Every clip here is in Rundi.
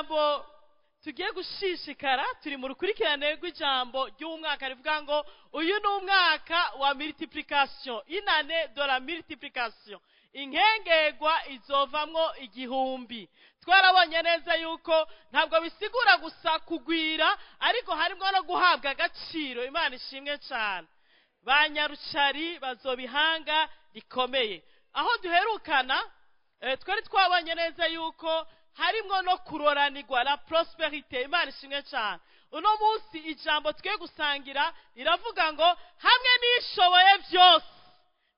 Ijambo tugiye gushishikara, turi mu rukurikirane rw'ijambo ry'umwaka rivuga ngo uyu ni umwaka wa multiplication, une année de la multiplication, inkengerwa izovamwo 1000. Twarabonye neza yuko ntabwo bisigura gusa kugwira, ariko harimo no guhabwa agaciro. Imana ishimwe cyane. Ba nyarucari bazobihanga rikomeye. Aho duherukana twari twabonye neza yuko harimwo no kuroranirwa, la prospérité. Imana ishimwe cyane. Uno munsi ijambo twe gusangira riravuga ngo hamwe n'ishoboye byose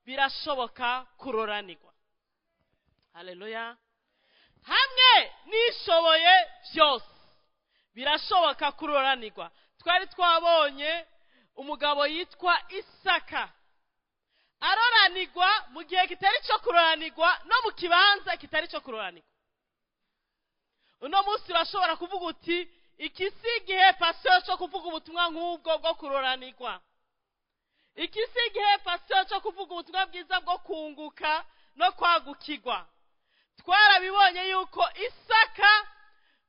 birashoboka kuroranirwa. Haleluya. Hamwe n'ishoboye byose birashoboka kuroranirwa. Twari twabonye umugabo yitwa Isaka aroranirwa mu gihe kitari cyo kuroranirwa no mu kibanza kitari cyo kuroranirwa. Uno munsi urashobora kuvuga uti iki si igihe pasteur cyo kuvuga ubutumwa nk'ubwo bwo kuroranirwa, iki si igihe pasteur cyo kuvuga ubutumwa bwiza bwo kunguka no kwagukirwa. Twarabibonye yuko Isaka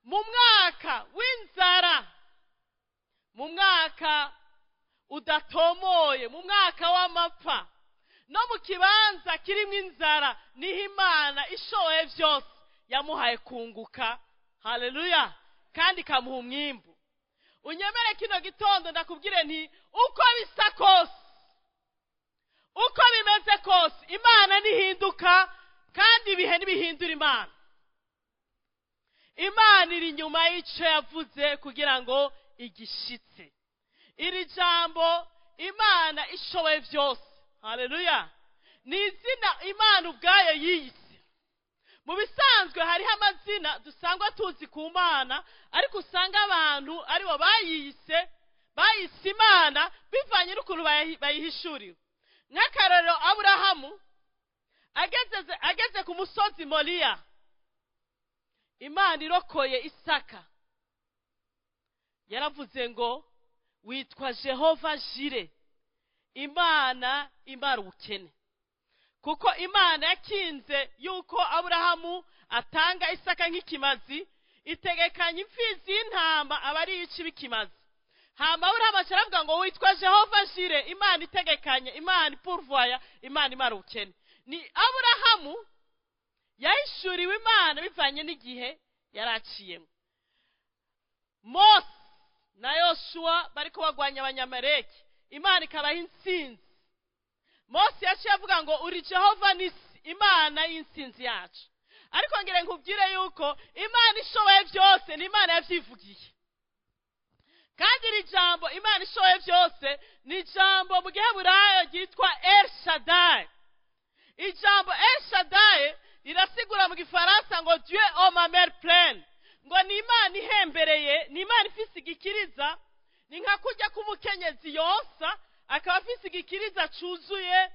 mu mwaka w'inzara, mu mwaka udatomoye, mu mwaka w'amapfa no mu kibanza kirimo inzara, niho Imana ishoboye byose yamuhaye kunguka. Haleluya. Kandi ikamuha umwimbu. Unyemere kino gitondo ndakubwire nti uko bisa kose, uko bimeze kose, Imana ntihinduka kandi ibihe ntibihindura Imana. Imana iri inyuma y'icyo yavuze kugira ngo igishitse. Iri jambo Imana ishoboye byose, haleluya, ni izina Imana ubwayo yiyise. Mu bisanzwe hariho amazina dusangwa tuzi ku Mana, ariko usanga abantu aribo bayiyise, bayise Imana bivanye n'ukuntu bayihishuriwe. Nk'akarorero, Aburahamu ageze ku musozi Moriya, Imana irokoye Isaka, yaravuze ngo witwa Jehova Jire, Imana imara ubukene. Kuko Imana yakinze yuko Aburahamu atanga Isaka nk'ikimazi, itegekanya imfizi y'intama aba ari ici b'ikimazi. Hama Aburahamu aravuga ngo witwa Jehova Jire, Imana itegekanye, Imana ipurvoya, Imana imara ubukene. Ni Aburahamu yahishuriwe Imana bivanye n'igihe yaraciyemo. Mose na Yoshua bariko bagwanya Abanyamaleki, Imana ikabaha intsinzi. Mose yaciye avuga ngo uri Jehova Nisi, Imana y'intsinzi yacu. Ariko ngire nkubwire yuko Imana ishoboye byose ni Imana yavyivugiye. Kandi iri jambo Imana ishoboye byose ni ijambo mu Giheburayo ryitwa El Shaddai. Ijambo El Shaddai rirasigura mu Gifaransa ngo Dieu au mamelle pleine, ngo ni Imana ihembereye, ni Imana ifise igikiriza. Ni nka kurya k'umukenyezi yonsa akaba afise igikiriza cuzuye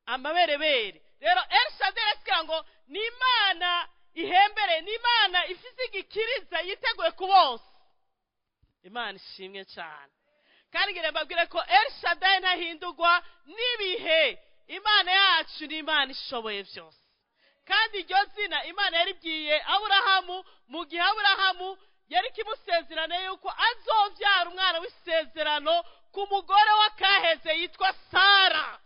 amaberebere. Rero El Shaddai rirasigura ngo ni Imana ihembereye, ni Imana ifise igikiriza yiteguye kubonsa. Imana ishimwe cyane. Kandi ngira mbabwire ko El Shaddai ntahindurwa n'ibihe. Imana yacu ni Imana ishoboye byose. Kandi iryo zina Imana yaribwiye Aburahamu mu gihe Aburahamu yari kimusezerano yuko azovyara umwana w'isezerano ku mugore w'akaheze yitwa Sara.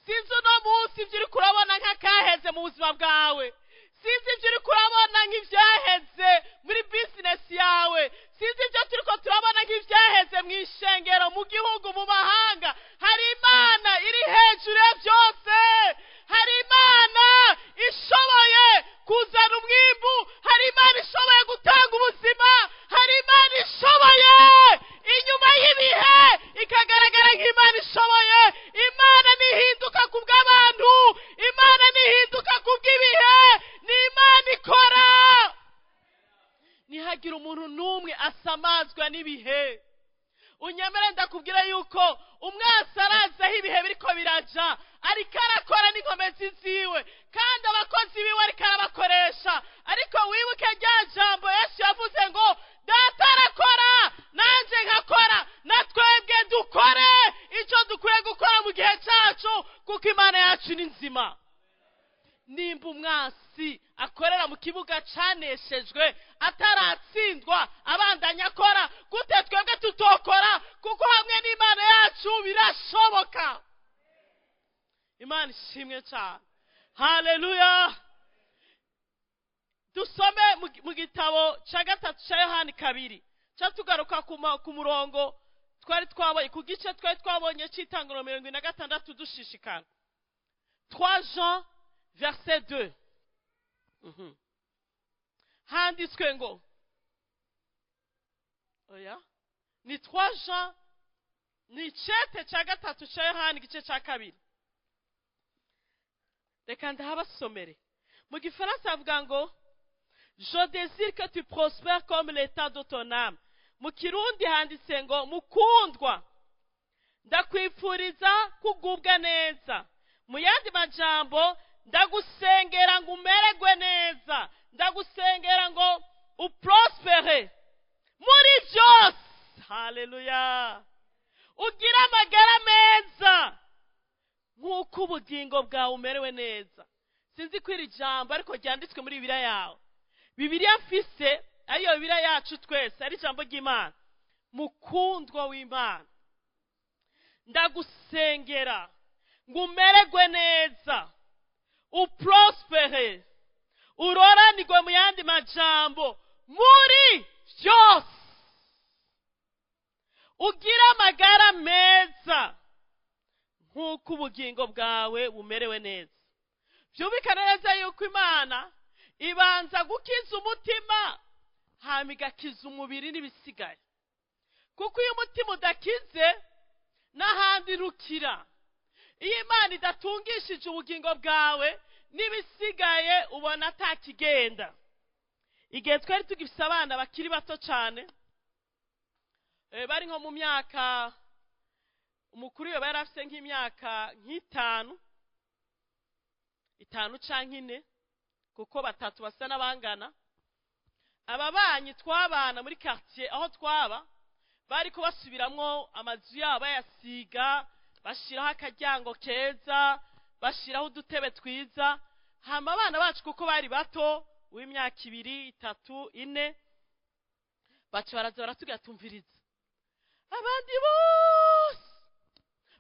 Sinzi uno munsi ibyo uri kurabona nk'akaheze mu buzima bwawe, sinzi ibyo uri kurabona nk'ivyaheze muri business yawe, sinzi ibyo turiko turabona nk'ivyaheze mu ishengero, mu gihugu, mu mahanga. Hari Imana iri hejuru ya byose, hari Imana ishoboye kuzana umwimbu, hari Imana ishoboye gutanga ubuzima, hari Imana ishoboye inyuma y'ibihe ikagaragara nk'Imana ishoboye. Imana ntihinduka ku bw'abantu, Imana ntihinduka ku bw'ibihe, ni Imana ikora. Ntihagire umuntu n'umwe asamazwa n'ibihe. Unyemere ndakubwira yuko umwasi arazi aho ibihe biriko biraja, ariko arakora n'inkomezi ziwe, kandi abakozi biwe ariko arabakoresha. Ariko wibuke rya jambo Yesu yavuze ngo Data arakora nanje nkakora, na twebwe dukore icyo dukwiye gukora mu gihe cyacu, kuko Imana yacu ni nzima. Nimba umwasi akorera mu kibuga caneshejwe ataratsinda, Imana ishimwe cyane. Haleluya. Dusome mu gitabo cya 3 cya Yohani 2, cya tugaruka ku murongo twari twabonye, ku gice twari twabonye cy'itangiriro 46 dushishikara. 3 Jean verset 2. Handitswe ngo oya, ni 3 Jean, ni icete cya 3 cya Yohani igice cya 2. Reka ndahabasomere. Mu gifaransa avuga ngo je désire que tu prospères comme l'état de ton âme. Mu kirundi handitse ngo mukundwa, ndakwifuriza kugubwa neza. Mu yandi majambo, ndagusengera ngo umererwe neza, ndagusengera ngo uprospere muri byose. Haleluya. Ugire amagara meza nk'uko ubugingo bwawe umerewe neza. Sinzi ko iri jambo ariko ryanditswe muri Bibiliya yawe. Bibiliya mfise ariyo Bibiliya yacu twese, ari ijambo ry'Imana. Mukundwa w'Imana, ndagusengera ngo umererwe neza, uprospere, uroranirwe mu yandi majambo muri byose, ugire amagara meza nk'uko ubugingo bwawe bumerewe neza. Byumvikana neza yuko Imana ibanza gukiza umutima, hama igakiza umubiri n'ibisigaye. Kuko iyo umutima udakize n'ahandi rukira. Iyo Imana idatungishije ubugingo bwawe n'ibisigaye ubona atakigenda. Igihe twari tugifise abana bakiri bato cyane, bari nko mu myaka, umukuru yoba yari afise nk'imyaka nk'itanu, 5 canke 4, kuko batatu basa n'abangana. Ababanyi twabana muri quartier aho twaba, bari kubasubiramwo amazu yabo bayasiga, bashiraho akaryango keza, bashiraho udutebe twiza. Hama abana bacu kuko bari bato, w'imyaka 2, 3, 4, baca baraza baratubwira tumviriza, abandi bose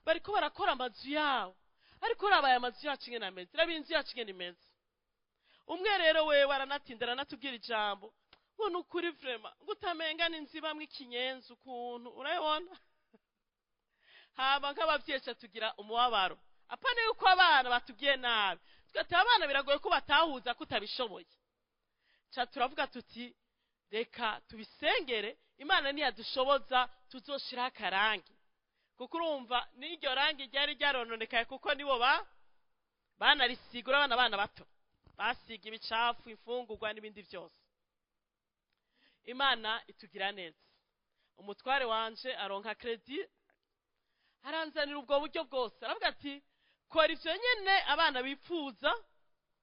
bariko barakora amazu yabo, ariko urabaye amazu yacu ingene ameze, iraba inzu yacu ingene imeze. Umwe rero wewe aranatinda aranatubwira ijambo ngo ni ukuri vrema ngo utamenga n'inzu ibamwo ikinyenzi ukuntu urabibona. Hama nk'abavyeyi ca tugira umubabaro, apana yuko abana batubwiye nabi, tugataha abana biragoye ko batahuza ko utabishoboye. Ca turavuga tuti reka tubisengere, Imana niyadushoboza tuzoshiraho akarangi. Kuko urumva n'iryo rangi ryari ryarononekaye, kuko nibo banarisigura abana bato, basiga ibicafu, imfungurwa n'ibindi byose. Imana itugira neza. Umutware wanje aronka credit, aranzanira ubwo buryo bwose, aravuga ati kora ivyo nyene abana bipfuza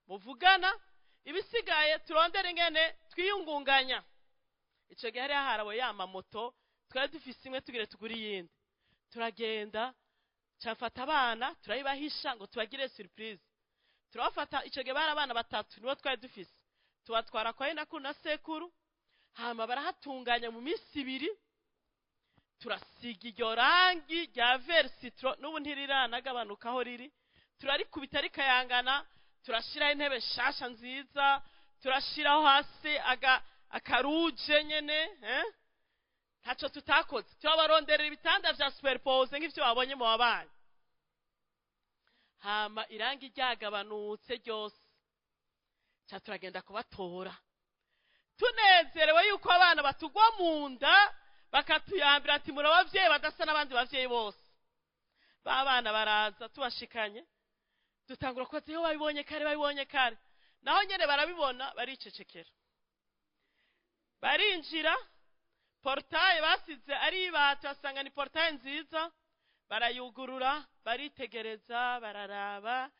muvugana, ibisigaye turondere ingene twiyungunganya. Ico gihe hari harawe ya mamoto, twari dufise imwe tugire tugure iyindi. Turagenda cafata abana turayibahisha ngo tubagire surprise. Turabafata, ico gihe bari abana batatu nibo twari dufise, tubatwara kwa nyinakuru na sekuru, hama barahatunganya mu minsi 2, turasiga iryo rangi rya versitro, n'ubu ntirirana aho riri, turarikubita rikayangana, turashiraho intebe shasha nziza, turashiraho hasi akaruje nyene, ntaco tutakoze. Turabaronderera ibitanda vya superpose nk'ivyo babonye mu babanyi. Hama irangi ryagabanutse ryose, ca turagenda kubatora tunezerewe yuko abana batugwa mu nda, bakatuyambira ati muri abavyeyi badasa n'abandi bavyeyi bose. Ba bana baraza tubashikanye, dutangura kubaza iyo babibonye kare, babibonye kare. Naho nyene barabibona baricecekera, barinjira. Portaye basize ari ibati, basanga ni portaye nziza, barayugurura, baritegereza, bararaba.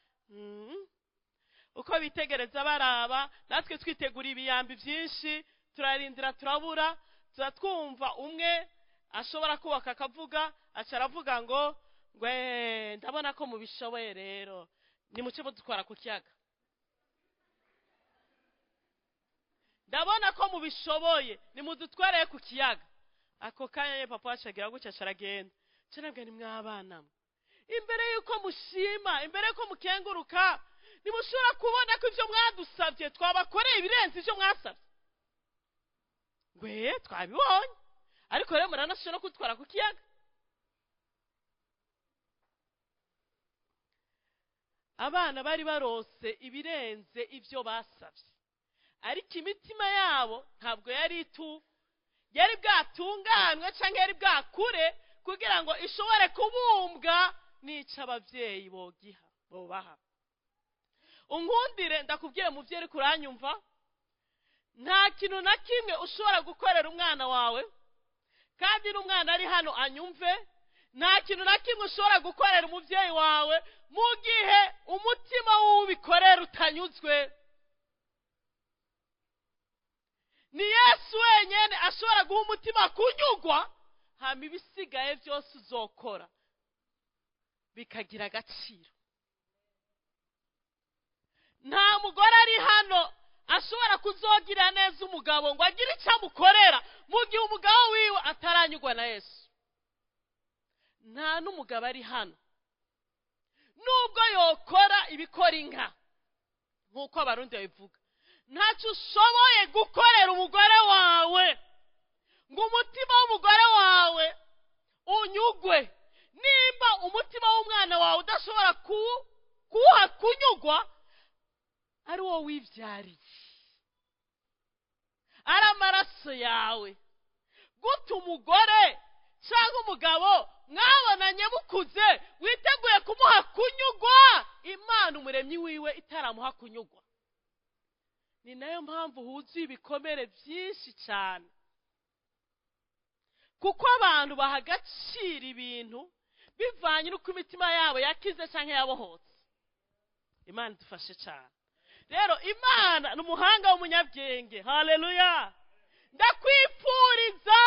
Uko bitegereza baraba, natwe twitegura ibiyambi byinshi, turarindira turabura, turatwumva umwe ashobora kubaka akavuga, aca aravuga ngo ngwe ndabona ko mubishoboye rero, nimuce mudutwara ku kiyaga. Ndabona ko mubishoboye, nimudutware ku kiyaga. Ako kanya ye papa acagira gutya aragenda. Carabwa ni mwabana mwe, Imbere y'uko mushima, imbere y'uko mukenguruka, ntimushobora kubona ko ibyo mwadusabye twabakoreye ibirenze ibyo mwasabye. Ngwe twabibonye, ariko rero muranashobora no kudutwara ku kiyaga. Abana bari barose ibirenze ibyo basabye, ariko imitima yabo ntabwo yari yari bwatunganwe cyangwa yari bwakure kugira ngo ishobore kubumbwa n'icyo ababyeyi bogiha bobaha. Unkundire ndakubwire muvyeyi uriko uranyumva, nta kintu na kimwe ushobora gukorera umwana wawe, kandi n'umwana ari hano anyumve, nta kintu na kimwe ushobora gukorera umuvyeyi wawe mu gihe umutima w'ubikorera utanyuzwe. Ni Yesu wenyene ashobora guha umutima kunyugwa, hama ibisigaye byose uzokora bikagira agaciro. Nta mugore ari hano ashobora kuzogira neza umugabo ngo agire icyo amukorera mu gihe umugabo wiwe ataranyugwa na Yesu. Nta n'umugabo ari hano nubwo yokora ibikora inka nk'uko Abarundi babivuga, ntacyo ushoboye gukorera umugore wawe ngo umutima w'umugore wawe unyugwe. Nimba umutima w'umwana wawe udashobora kuwuha kunyugwa, ari wowe wibyariye, ari amaraso yawe. Gute umugore cyangwa umugabo mwabonanye mukuze witeguye kumuha kunyugwa, Imana umuremyi wiwe itaramuha kunyugwa? Ni nayo mpamvu huzuye ibikomere byinshi cyane, kuko abantu baha agaciro ibintu bivanye n'uko imitima yabo yakize cyangwa yabohotse. Imana idufashe cyane. Rero Imana ni umuhanga w'umunyabwenge. Haleluya! Ndakwifuriza,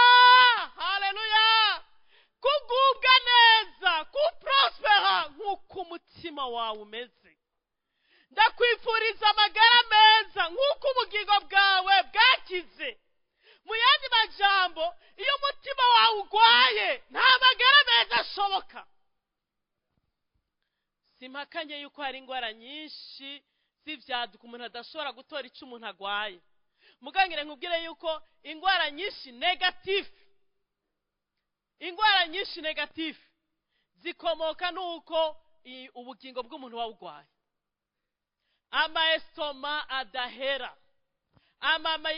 haleluya, kugubwa neza, kuprospera nk'uko umutima wawe umeze. Ndakwifuriza amagara meza nk'uko ubugingo bwawe bwakize. Mu yandi majambo, iyo umutima wawe ugwaye nta magara meza ashoboka. Simpakanye yuko hari indwara nyinshi z'ivyaduka umuntu adashobora gutora icyo umuntu agwaye. Mugangire nkubwire yuko indwara nyinshi negative, indwara nyinshi negative zikomoka nuko ubugingo bw'umuntu wawugwaye. Amaestoma adahera,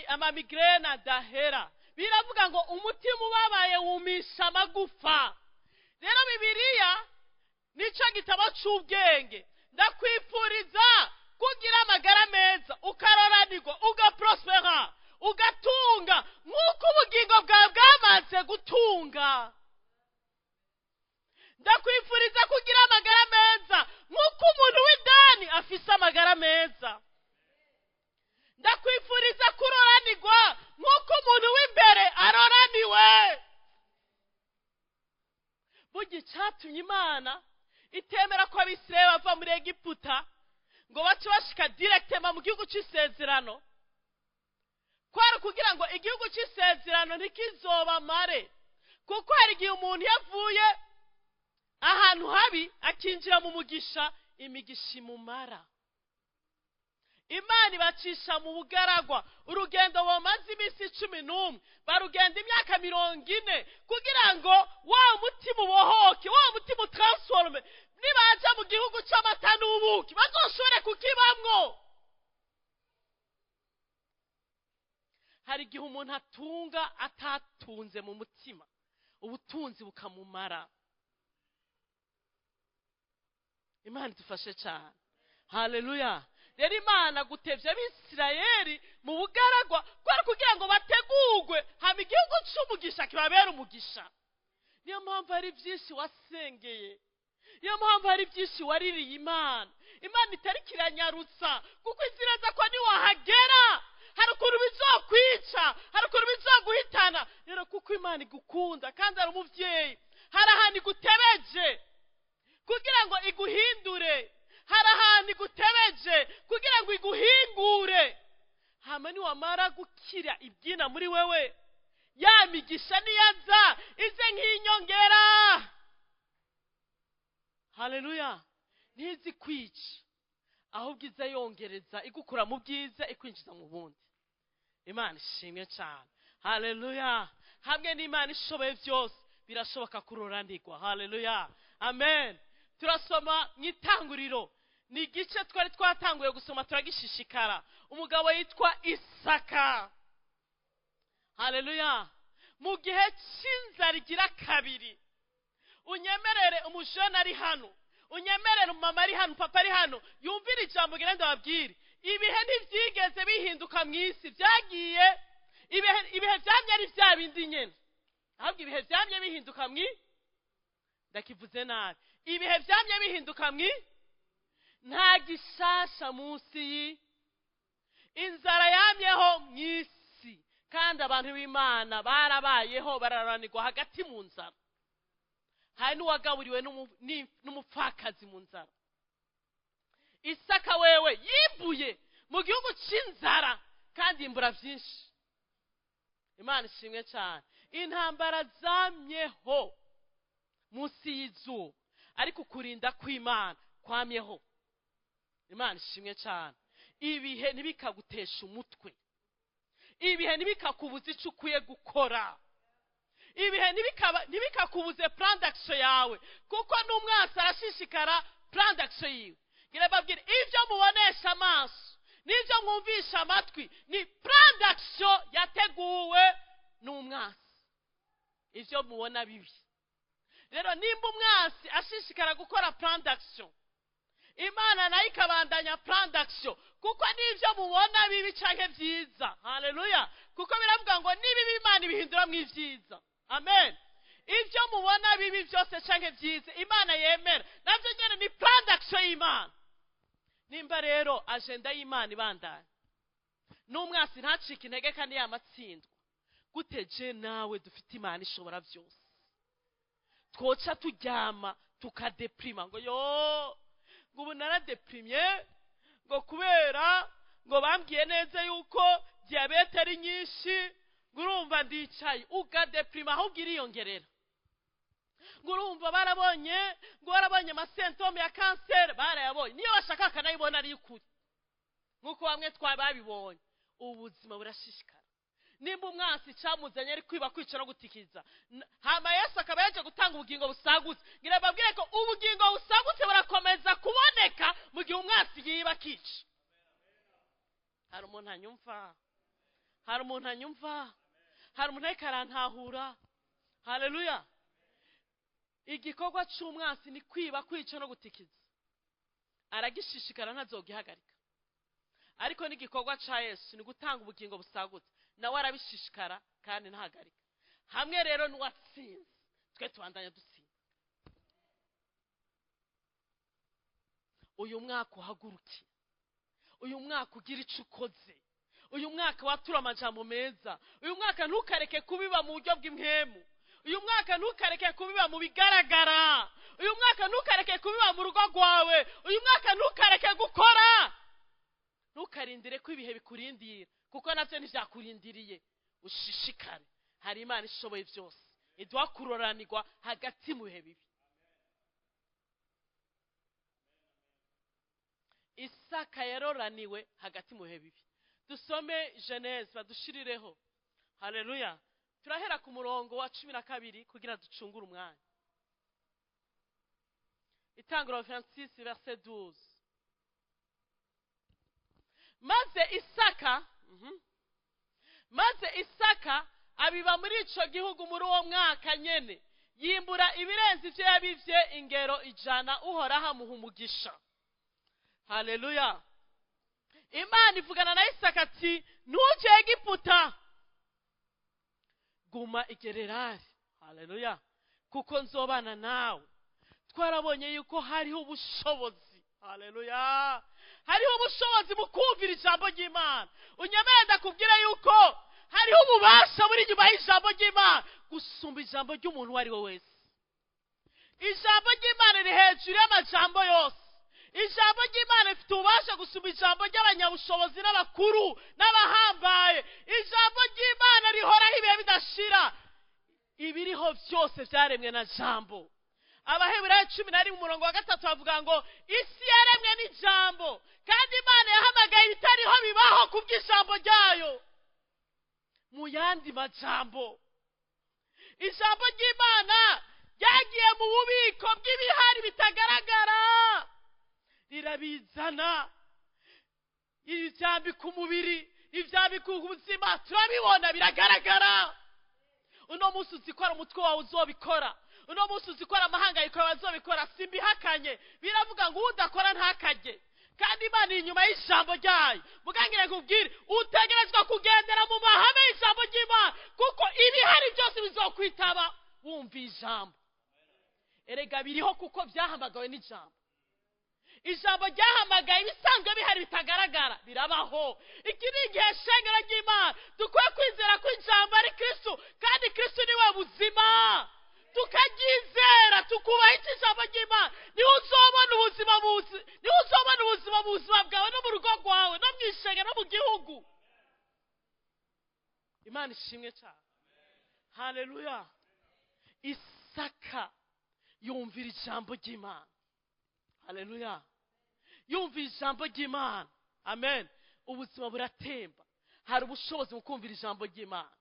amamigrene adahera. Biravuga ngo umutima ubabaye wumisha amagufa. Rero Bibiliya nico gitabo c'ubwenge. Ndakwifuriza kugira amagara meza, ukaroranirwa, ugaprospera, ugatunga nk'uko ubugingo bwawe bwamaze gutunga. Ndakwifuriza kugira amagara meza nk'uko umuntu w'idani afise amagara meza. Ndakwifuriza kuroranirwa nk'uko umuntu w'imbere aroraniwe. Burya icatumye Imana itemera ko Abisirayeli bava muri Egiputa ngo bace bashika directement mu gihugu c'isezerano, kwari kugira ngo igihugu c'isezerano ntikizobamare. Kuko hari igihe umuntu yavuye ahantu habi akinjira mu mugisha, imigisha imumara. Imana ibacisha mu bugaragwa, urugendo bamaze iminsi 11 barugenda imyaka 40 kugira ngo wa mutima ubohoke, wa mutima utransforme, nibaja mu gihugu c'amata n'ubuki bazoshobore kukibamwo. Hari igihe umuntu atunga atatunze mu mutima, ubutunzi bukamumara. Imana idufashe cyane. Haleluya! Rero Imana gutevya Abisirayeli mu bugaragwa kwari kugira ngo bategurwe, hama igihugu c'umugisha kibabera umugisha. Niyo mpamvu hari byinshi wasengeye, niyo mpamvu hari byinshi waririye Imana. Imana itari kiranyarutsa, kuko izi neza ko niwahagera hari ukuntu bizokwica, hari ukuntu bizoguhitana. Rero kuko Imana igukunda kandi ari umuvyeyi, hari ahantu igutebeje kugira ngo iguhindure, hari ahantu igutebeje kugira ngo iguhingure. Hama niwamara gukira ibyina muri wewe, ya migisha niyaza ize nk'inyongera. Haleluya. Ntizi kwica, ahubwo iza yongereza, igukura mu bwiza ikwinjiza mu bundi. Imana ishimwe cyane. Haleluya. Hamwe n'Imana ishoboye byose birashoboka kuroranirwa. Haleluya, amen. Turasoma mu Itanguriro, ni igice twari twatanguye gusoma turagishishikara. Umugabo yitwa Isaka. Haleluya. Mu gihe cy'inzara igira kabiri, unyemerere umujene ari hano, unyemerere umumama ari hano, papa ari hano, yumvire ijambo ngira ndababwire. Ibihe ntibyigeze bihinduka mu isi, byagiye ibihe byamye ari bya bindi nyene, ahubwo ibihe byamye bihinduka mu, ndakivuze nabi, ibihe byamye bihinduka mu, nta gishasha munsi inzara yamyeho mu isi, kandi abantu b'Imana barabayeho bararanirwa hagati mu nzara. Hari n'uwagaburiwe n'umupfakazi mu nzara. Isaka wewe yimbuye mu gihugu cy'inzara kandi yimbura byinshi. Imana ishimwe cyane. Intambara zamyeho munsi y'izuba, ariko kurinda kw'Imana kwamyeho. Imana ishimwe cyane. Ibihe ntibikagutesha umutwe, ibihe ntibikakubuza icyo ukwiye gukora, ibihe ntibikakubuze plan d'action yawe, kuko n'umwansi arashishikara plan d'action yiwe. Ngira babwire, ibyo mubonesha amaso n'ibyo mwumvisha amatwi ni plan d'action yateguwe n'umwansi. Ibyo mubona bibi rero, nimba umwansi ashishikara gukora plan d'action, Imana nayo ikabandanya plan d'action, kuko n'ibyo mubona bibi canke byiza. Haleluya. Kuko biravuga ngo n'ibibi Imana ibihindura mu ibyiza. Amen. Ibyo mubona bibi byose canke byiza Imana yemera, navyo nyene ni plan d'action y'Imana. Nimba rero agenda y'Imana ibandanya, n'umwansi ntacike intege kandi yamatsindwa, gute je nawe dufite Imana ishobora byose twoca turyama tukadeprima ngo yo, ngo ubu naradeprimye ngo kubera ngo bambwiye neza yuko diyabete ari nyinshi, ngo urumva ndicaye, ugadeprima ahubwo iriyongerera. Ngo urumva barabonye, ngo barabonye amasymptômes ya kanseri, barayabonye, niyo bashaka bakanayibona ari ukuri, nk'uko bamwe twababibonye. Ubuzima burashishikara. Nimba umwansi camuzanye ari kwiba, kwica no gutikiza, hama Yesu akaba yaje gutanga ubugingo busagutse, ngira babwire ko ubugingo busagutse burakomeza kuboneka mu gihe umwansi yiba akica. Hari umuntu anyumva? Hari umuntu anyumva? Hari umuntu ariko arantahura? Haleluya. Igikorwa c'umwansi ni kwiba, kwica no gutikiza, aragishishikara ntazogihagarika. Ariko n'igikorwa ca Yesu ni gutanga ubugingo busagutse, nawe arabishishikara kandi ntahagarika. Hamwe rero n'uwatsinze, twe tubandanya dutsinda. Uyu mwaka uhaguruke, uyu mwaka ugira ico ukoze, uyu mwaka watura amajambo meza, uyu mwaka ntukareke kubiba mu buryo bw'impwemu, uyu mwaka ntukareke kubiba mu bigaragara, uyu mwaka ntukareke kubiba mu rugo rwawe, uyu mwaka ntukareke gukora. Ntukarindire ko ibihe bikurindira, kuko navyo ntivyakurindiriye. Ushishikare, hari Imana ishoboye byose iduha kuroranirwa hagati mu bihe bibi. Isaka yaroraniwe hagati mu bihe bibi. Dusome Genèse badushirireho. Haleluya. Turahera ku murongo wa 12 kugira ducungure umwanya. Itanguriro 26 verset 12. Maze Isaka abiba muri ico gihugu muri uwo mwaka nyene, yimbura ibirenze ivyo yabivye ingero 100, Uhoraho amuha umugisha. Haleluya. Imana ivugana na Isaka ati ntuje Egiputa, guma i Gererari. Haleluya. Kuko nzobana nawe. Twarabonye yuko hariho ubushobozi. Haleluya. Hariho ubushobozi mu kumvira ijambo ry'Imana. Unyemere ndakubwira yuko hariho ububasha buri inyuma y'ijambo ry'Imana gusumba ijambo ry'umuntu uwo ari we wese. Ijambo ry'Imana riri hejuru y'amajambo yose. Ijambo ry'Imana rifite ububasha gusumba ijambo ry'abanyabushobozi n'abakuru n'abahambaye. Ijambo ry'Imana rihoraho ibihe bidashira. Ibiriho byose byaremwe na jambo. Abaheburayo 11 umurongo wa 3 bavuga ngo isi yaremwe n'ijambo, kandi Imana yahamagaye ibitariho bibaho kubw'ijambo ryayo. Mu yandi majambo, ijambo ry'Imana ryagiye mu bubiko bw'ibihari bitagaragara, rirabizana, ibyambika umubiri, ibyambika ubuzima, turabibona biragaragara. Uno munsi uzikora umutwe wawe uzobikora, uno munsi uzikora amahangayiko yawe azobikora, simbihakanye. Biravuga ngo udakora ntakajye, kandi Imana iri inyuma y'ijambo ryayo. Mugangire nkubwire, utegerezwa kugendera mu mahame y'ijambo ry'Imana, kuko ibihari byose bizokwitaba wumva ijambo. Erega biriho kuko byahamagawe n'ijambo. Ijambo ryahamagaye ibisanzwe bihari bitagaragara birabaho. Iki ni igihe shengero ry'Imana dukwiye kwizera ko ijambo ari Kristo, kandi Kristo niwe buzima, tukaryizera, tukubaha iki ijambo ry'Imana. Niho uzobona ubuzima niho uzobona ubuzima mu buzima bwawe, no mu rugo rwawe, no mu ishengero, no mu gihugu. Imana ishimwe cyane. Haleluya. Isaka yumvira ijambo ry'Imana. Haleluya. Yumvira ijambo ry'Imana. Amen. Ubuzima buratemba. Hari ubushobozi mu kumvira ijambo ry'Imana.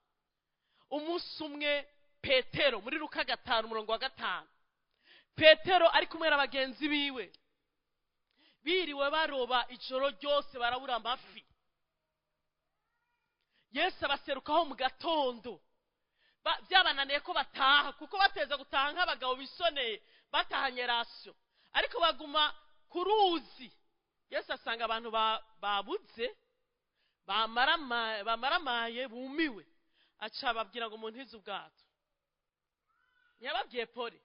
Umunsi umwe Petero muri Luka 5 umurongo wa 5, Petero ari kumwe na bagenzi biwe, biriwe baroba ijoro ryose barabura amafi. Yesu abaserukaho mu gatondo. Byabananiye ko bataha, kuko bateza gutaha nk'abagabo bisoneye batahanye rasiyo, ariko baguma ku ruzi. Yesu asanga abantu babuze, bamaramaye, bumiwe, aca ababwira ngo muntize ubwato. Ntiyababwiye pole.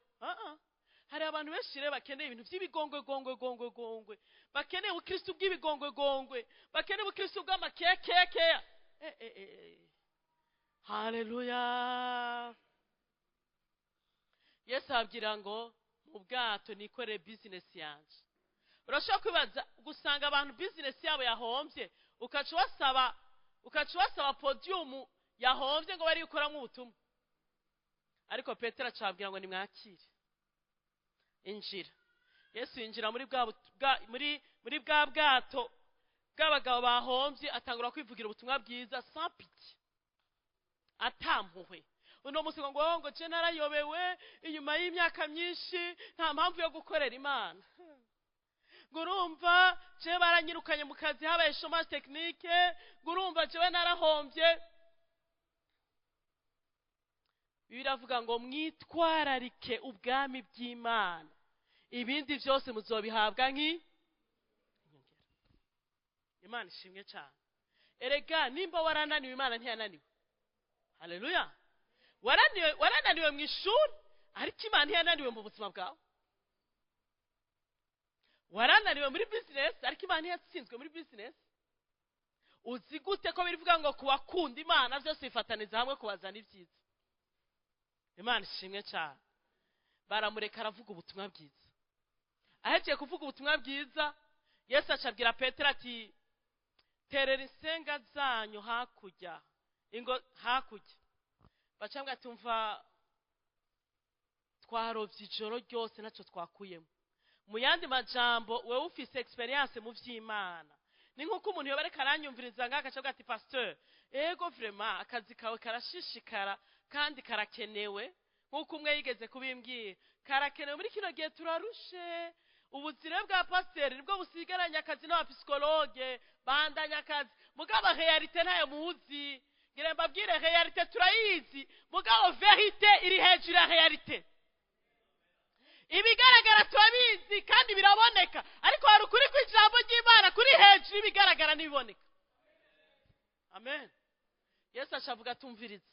Hari abantu benshi rero bakeneye ibintu by'ibigongwe gongwe gongwe gongwe, bakeneye ubukristo bw'ibigongwe gongwe, bakeneye ubukristo bw'amakekekeya. Haleluya. Yesu ababwira ngo mu bwato nikorere business yanje. Urashobora kwibaza gusanga abantu business yabo yahombye, ukaca ubasaba podium yahombye ngo bari gukoramo ubutumwa. Ariko Petero acabwira ngo nimwakire, injira. Yesu yinjira muri bwa bwato bw'abagabo bahombye, atangura kwivugira ubutumwa bwiza sans pitié, atampuhwe. Uno munsi ngo je narayobewe inyuma y'imyaka myinshi, nta mpamvu yo gukorera Imana. Ngo urumva je baranyirukanye mu kazi, habaye chômage technique, ngo urumva jewe narahombye. Biravuga ngo mwitwararike ubwami bw'Imana, ibindi byose muzobihabwa nki. Imana ishimwe cyane. Erega nimba warananiwe, Imana ntiyananiwe. Haleluya. Warananiwe mu ishuri, ariko Imana ntiyananiwe mu buzima bwawe. Warananiwe muri business, ariko Imana ntiyatsinzwe muri business. Uzi gute ko birivuga ngo kubakunda Imana byose bifataniza hamwe kubazana ibyiza? Imana ishimwe cyane. Baramureka aravuga ubutumwa bwiza. Ahejeje kuvuga ubutumwa bwiza, Yesu acabwira Petero ati terera insenga zanyu hakurya, ingo hakurya. Bacambwa ati umva, twarovye ijoro ryose ntacyo twakuyemo. Mu yandi majambo, wewe ufise experience mu vy'Imana. Ni nkuko umuntu yobareka aranyumviriza ngaka acabwa ati pasteur, ego vraiment akazi kawe karashishikara kandi karakenewe, nkuko umwe yigeze kubimbwira, karakenewe muri kino gihe turarushe. Ubuzire bwa pasteur nibwo busigaranye akazi n'abapsikologe bandanya akazi, mugabo realite ntayo muzi. Ngira mbabwire, realite turayizi, mugabo verite iri hejuru ya realite. Ibigaragara turabizi kandi biraboneka, ariko hari ukuri kw'ijambo ry'Imana kuri hejuru y'ibigaragara n'ibiboneka. Amen. Yesu acavuga atumviriza,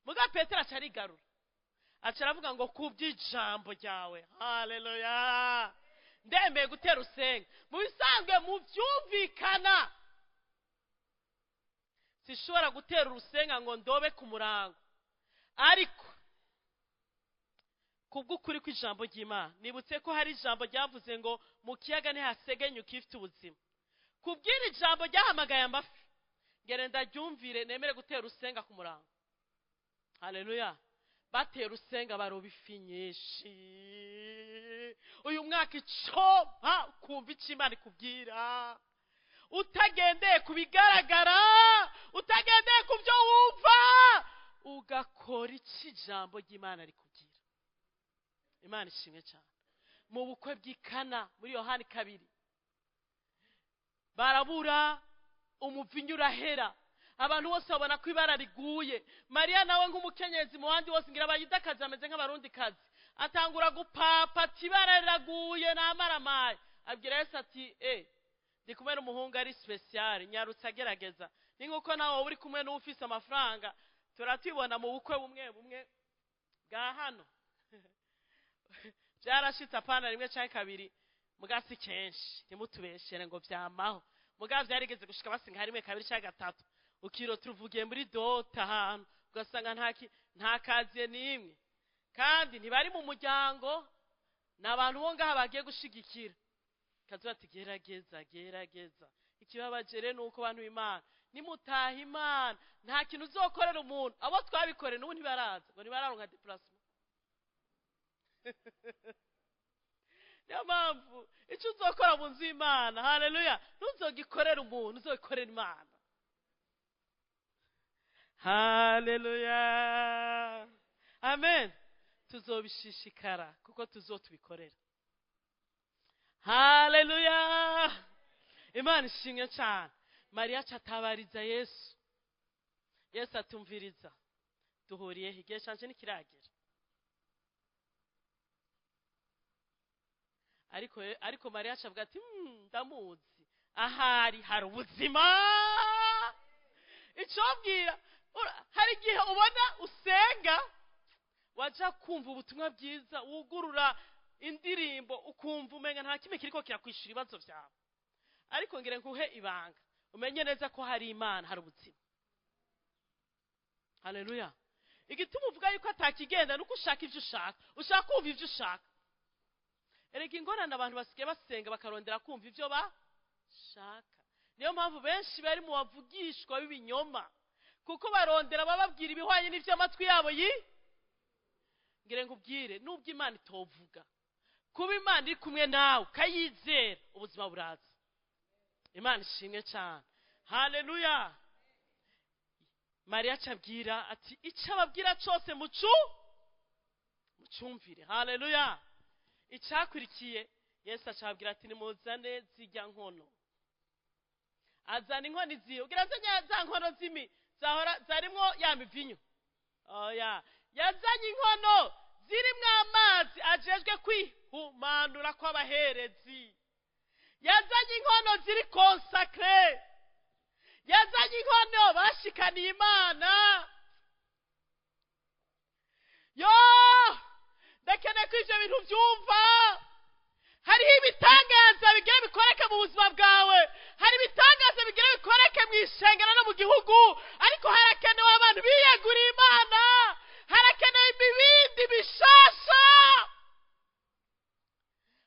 mugabo Petero aca arigarura, aca aravuga ngo kubw'ijambo ryawe. Haleluya. Ndemeye gutera usenga. Mu bisanzwe mu byumvikana, sishobora gutera urusenga ngo ndobe ku murango, ariko kubw'ukuri kw'ijambo ry'Imana, nibutse ko hari ijambo ryavuze ngo mu kiyaga ntihasegenyuka ifite ubuzima. Kubw'iri jambo ryahamagaye amafi, ngere ndaryumvire, nemere gutera urusenga ku murango. Haleluya. Batera urusenga baroba ifi nyinshi. Uyu mwaka icompa ukumva icyo Imana ikubwira, utagendeye ku bigaragara, utagendeye ku byo wumva, ugakora icyo ijambo ry'Imana rikubwira. Imana ishimwe cyane. Mu bukwe bw'Ikana muri Yohani 2, barabura umuvinyu urahera, abantu bose babona ko ibara riguye. Mariya nawe nk'umukenyezi mu bandi bose, ngira abayidakazi ameze nk'abarundikazi, atangura gupapa ati ibara riraguye n'amaramaye. Abwira Yesu ati ndi kumwe n'umuhungu ari special, nyarutse agerageza. Ni nkuko nawe uri kumwe n'ufise amafaranga, turatubona mu bukwe bumwe bumwe bwa hano. Byarashitse apana rimwe canke kabiri, muga si kenshi, ntimutubeshere ngo vyamaho, muga vyarigeze gushika basinga rimwe kabiri canke gatatu, ukiro turuvugiye muri dota ahantu ugasanga nta kaziye n'imwe, kandi ntibari mu muryango, ni abantu bo ngaha bagiye gushigikira. Kazuba ati gerageza, gerageza. Ikibabaje rero nuko bantu b'Imana nimutaha Imana nta kintu uzokorera umuntu. Abo twabikoreye n'ubu ntibaraza, ngo ntibararonka déplacement. Niyo mpamvu icyo uzokora mu nzu y'Imana, haleluya, ntuzogikorera umuntu, uzogikorera Imana. Haleluya, amen. Tuzobishishikara kuko tuzotubikorera. Haleluya, Imana ishimwe cyane. Mariya acatabariza Yesu. Yesu atumviriza, duhuriye igihe canje ntikiragera. Ariko Mariya acavuga ati ndamuzi, ahari hari ubuzima. Icobwira, hari igihe ubona usenga waja kumva ubutumwa bwiza, wugurura indirimbo ukumva umenga nta kimwe kiriko kirakwishura ibibazo vyawe. Ariko ngire nkuhe ibanga, umenye neza ko hari Imana, hari ubuzima. Haleluya. Igituma uvuga yuko atakigenda nuko ushaka ivyo ushaka, ushaka kumva ivyo ushaka. Erega ingorane abantu basigaye basenga bakarondera kumva ivyo bashaka. Niyo mpamvu benshi bari mu bavugishwa b'ibinyoma, kuko barondera bababwira ibihwanye n'ivyo amatwi yabo yi. Ngire nkubwire, nubwo Imana itovuga, kuba Imana iri kumwe nawe ukayizera, ubuzima buraza. Imana ishimwe cyane. Haleluya. Mariya acabwira ati icyo ababwira cyose mucumvire. Haleluya. Icyakurikiye Yesu acabwira ati nimuzane zijya nkono. Azana inkoni ziwe, ugira za nkono zimi zahora zarimwo ya mivinyu. Oya, yazanye inkono zirimwo amazi ajejwe kwihumanura kw'abaherezi. Yazanye inkono ziri consacré. Yazanye inkono bashikaniye Imana. Yo, ndakeneye ko ivyo bintu vyumva. Hariho ibitangaza bigira bikoreke mu buzima bwawe, hari ibitangaza bigira bikoreke mu ishengero no mu gihugu, ariko harakenewe abantu biyeguriye Imana, harakenewe ibibindi bishasha,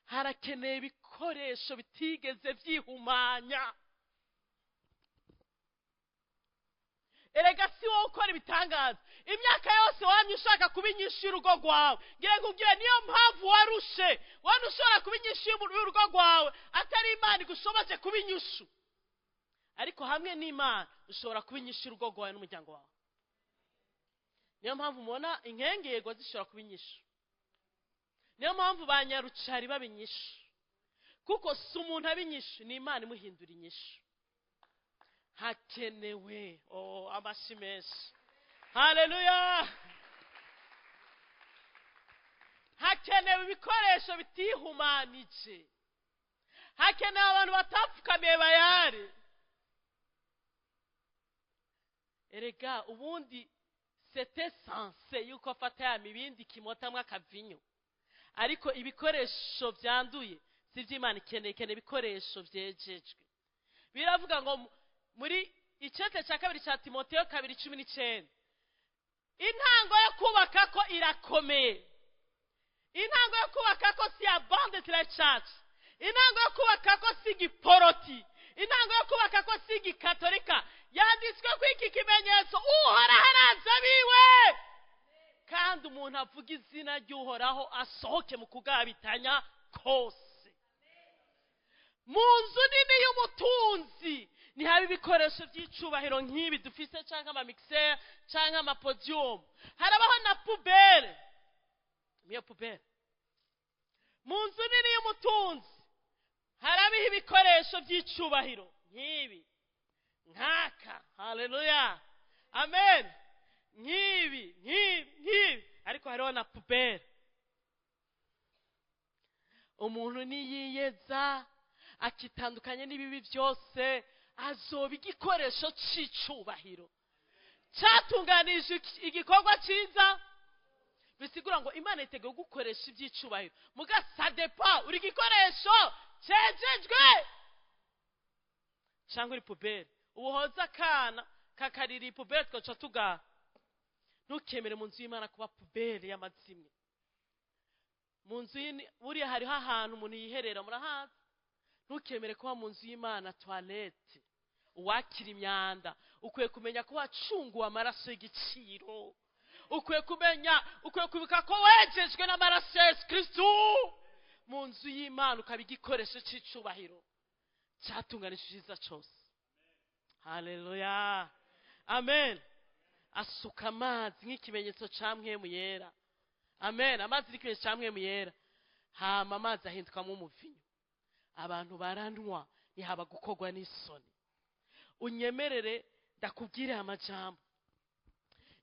harakenewe ibikoresho bitigeze vyihumanya. Erega si wowe ukora ibitangaza, imyaka yose wamye ushaka kuba inyishu y'urugo rwawe. Ngira nkubwire, niyo mpamvu warushe, wari ushobora kuba inyishu y'urugo rwawe atari Imana igushoboje kuba inyishu, ariko hamwe n'Imana ushobora kuba inyishu y'urugo rwawe n'umuryango wawe. Niyo mpamvu mubona inkengego zishobora kuba inyishu, niyo mpamvu ba nyarucari baba inyishu, kuko si umuntu aba inyishu, ni Imana imuhindura inyishu. Hakenewe amashi menshi. Haleluya. Hakenewe ibikoresho bitihumanije, hakenewe abantu batapfukamiye bayari. Erega ubundi c'était censé yuko afata ya mibindi kimotamwe akavinyo, ariko ibikoresho byanduye si iby'Imana ikeneye, ikeneye ibikoresho vyejejwe. Biravuga ngo muri icete cya 2 cya Timoteyo 2:19, intango yo kubaka ko irakomeye. Intango yo kubaka ko si ya bande de la church, intango yo kubaka ko si giporoti, intango yo kubaka ko si gikatolika. Yanditswe ko iki kimenyetso, Uhoraho araza biwe. Kandi umuntu avuga izina ry'Uhoraho asohoke mu kugabitanya kose. Mu nzu nini y'umutunzi ntihaba ibikoresho by'icubahiro nk'ibi dufise, canke amamixer canke amapodium. Harabaho na poubelle. Niyo poubelle. Mu nzu nini y'umutunzi harabaho ibikoresho by'icubahiro nk'ibi, nkaka. Haleluya, amen. Nk'ibi, nk'ibi, nk'ibi, ariko hariho na poubelle. Umuntu niyiyeza akitandukanye n'ibibi byose, azoba igikoresho c'icubahiro cyatunganije igikorwa cyiza. Bisigura ngo Imana yiteguye gukoresha iby'icubahiro, muga ça dépend uri igikoresho cejejwe cyangwa uri poubelle. Ubu hoza akana kakarira ipoubelle, tugaca tugaha. Ntukemere mu nzu y'Imana kuba poubelle y'amazimwe. Mu nzu buriya hariho ahantu umuntu yiherera, murahazi. Ntukemere kuba mu nzu y'Imana toilette uwakira imyanda. Ukwiye kumenya ko wacunguwe amaraso y'igiciro. Ukwiye kumenya, ukwiye kwibuka ko wejejwe n'amaraso ya Yesu Kristu. Mu nzu y'Imana ukaba igikoresho c'icubahiro cyatunganije icyiza cyose. Haleluya, amen. Asuka amazi nk'ikimenyetso ca Mpwemu Yera. Amen. Amazi n'ikimenyetso ca Mpwemu Yera. Hama amazi ahindukamo umuvinyu, abantu baranywa, ntihaba gukorwa n'isoni. Unyemerere ndakubwire amajambo.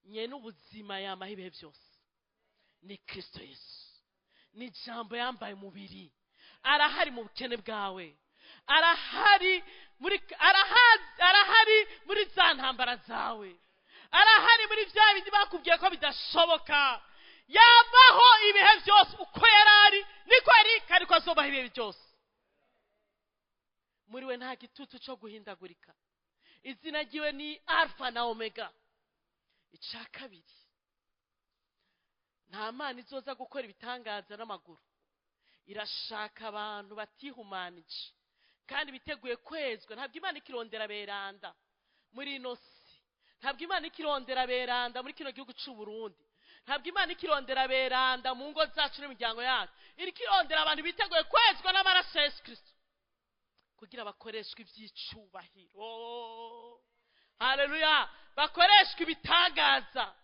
Nyene ubuzima yamaho ibihe byose ni Kristo Yesu, ni Ijambo yambaye umubiri. Arahari mu bukene bwawe, arahari muri arahari muri za ntambara zawe, arahari muri bya bindi bakubwiye ko bidashoboka. Yamaho ibihe byose. Uko yari ari niko ari, kandi ko azobaho ibihe byose. Muri we nta gitutu cyo guhindagurika. Izina ryiwe ni Alfa na Omega. Icya kabiri, nta Mana izoza gukora ibitangaza n'amaguru. Irashaka abantu batihumanije kandi biteguye kwezwa. Ntabwo Imana ikirondera beranda muri ino si. Ntabwo Imana ikirondera beranda muri kino gihugu cy'u Burundi. Ntabwo Imana ikirondera beranda mu ngo zacu n'imiryango yacu. Irikirondera abantu biteguye kwezwa n'amaraso ya Yesu Kristo kugira bakoreshwe iby'icubahiro. Haleluya. Bakoreshwe ibitangaza,